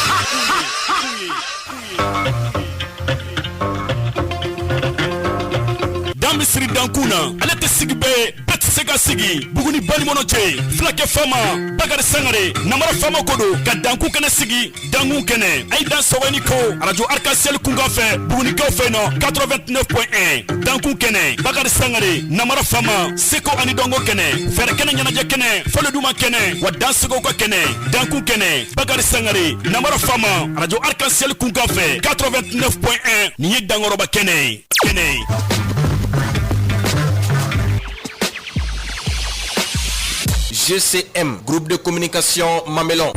Dan bɛ siri dankun na, ale tɛ sigi bɛɛ ye, bɛɛ tɛ se ka sigi. Buguni balimɔnɔ cɛ, fulakɛ fama Bakari Sangare, namara fama ko don ka dankun kɛnɛ sigi. Dankun kɛnɛ, a ye dan sɔgɔni ko arajo Arc-en-Ciel kunkan fɛ, Bugunikaw fɛ nɔ 89.1. Dankun kɛnɛ, Bakari Sangare, namara fama, seko ani dɔnko kɛnɛ, fɛɛrɛ kɛnɛ, ɲɛnajɛ kɛnɛ, fɔlɔduma kɛnɛ wa dansegow ka kɛnɛ. Dankun kɛnɛ, Bakari Sangare, namara fama, arajo Arc-en-Ciel kunkan fɛ 89.1. Nin ye dankɔrɔba kɛnɛ ye, kɛnɛ ye. GCM, groupe de communication Mamelon.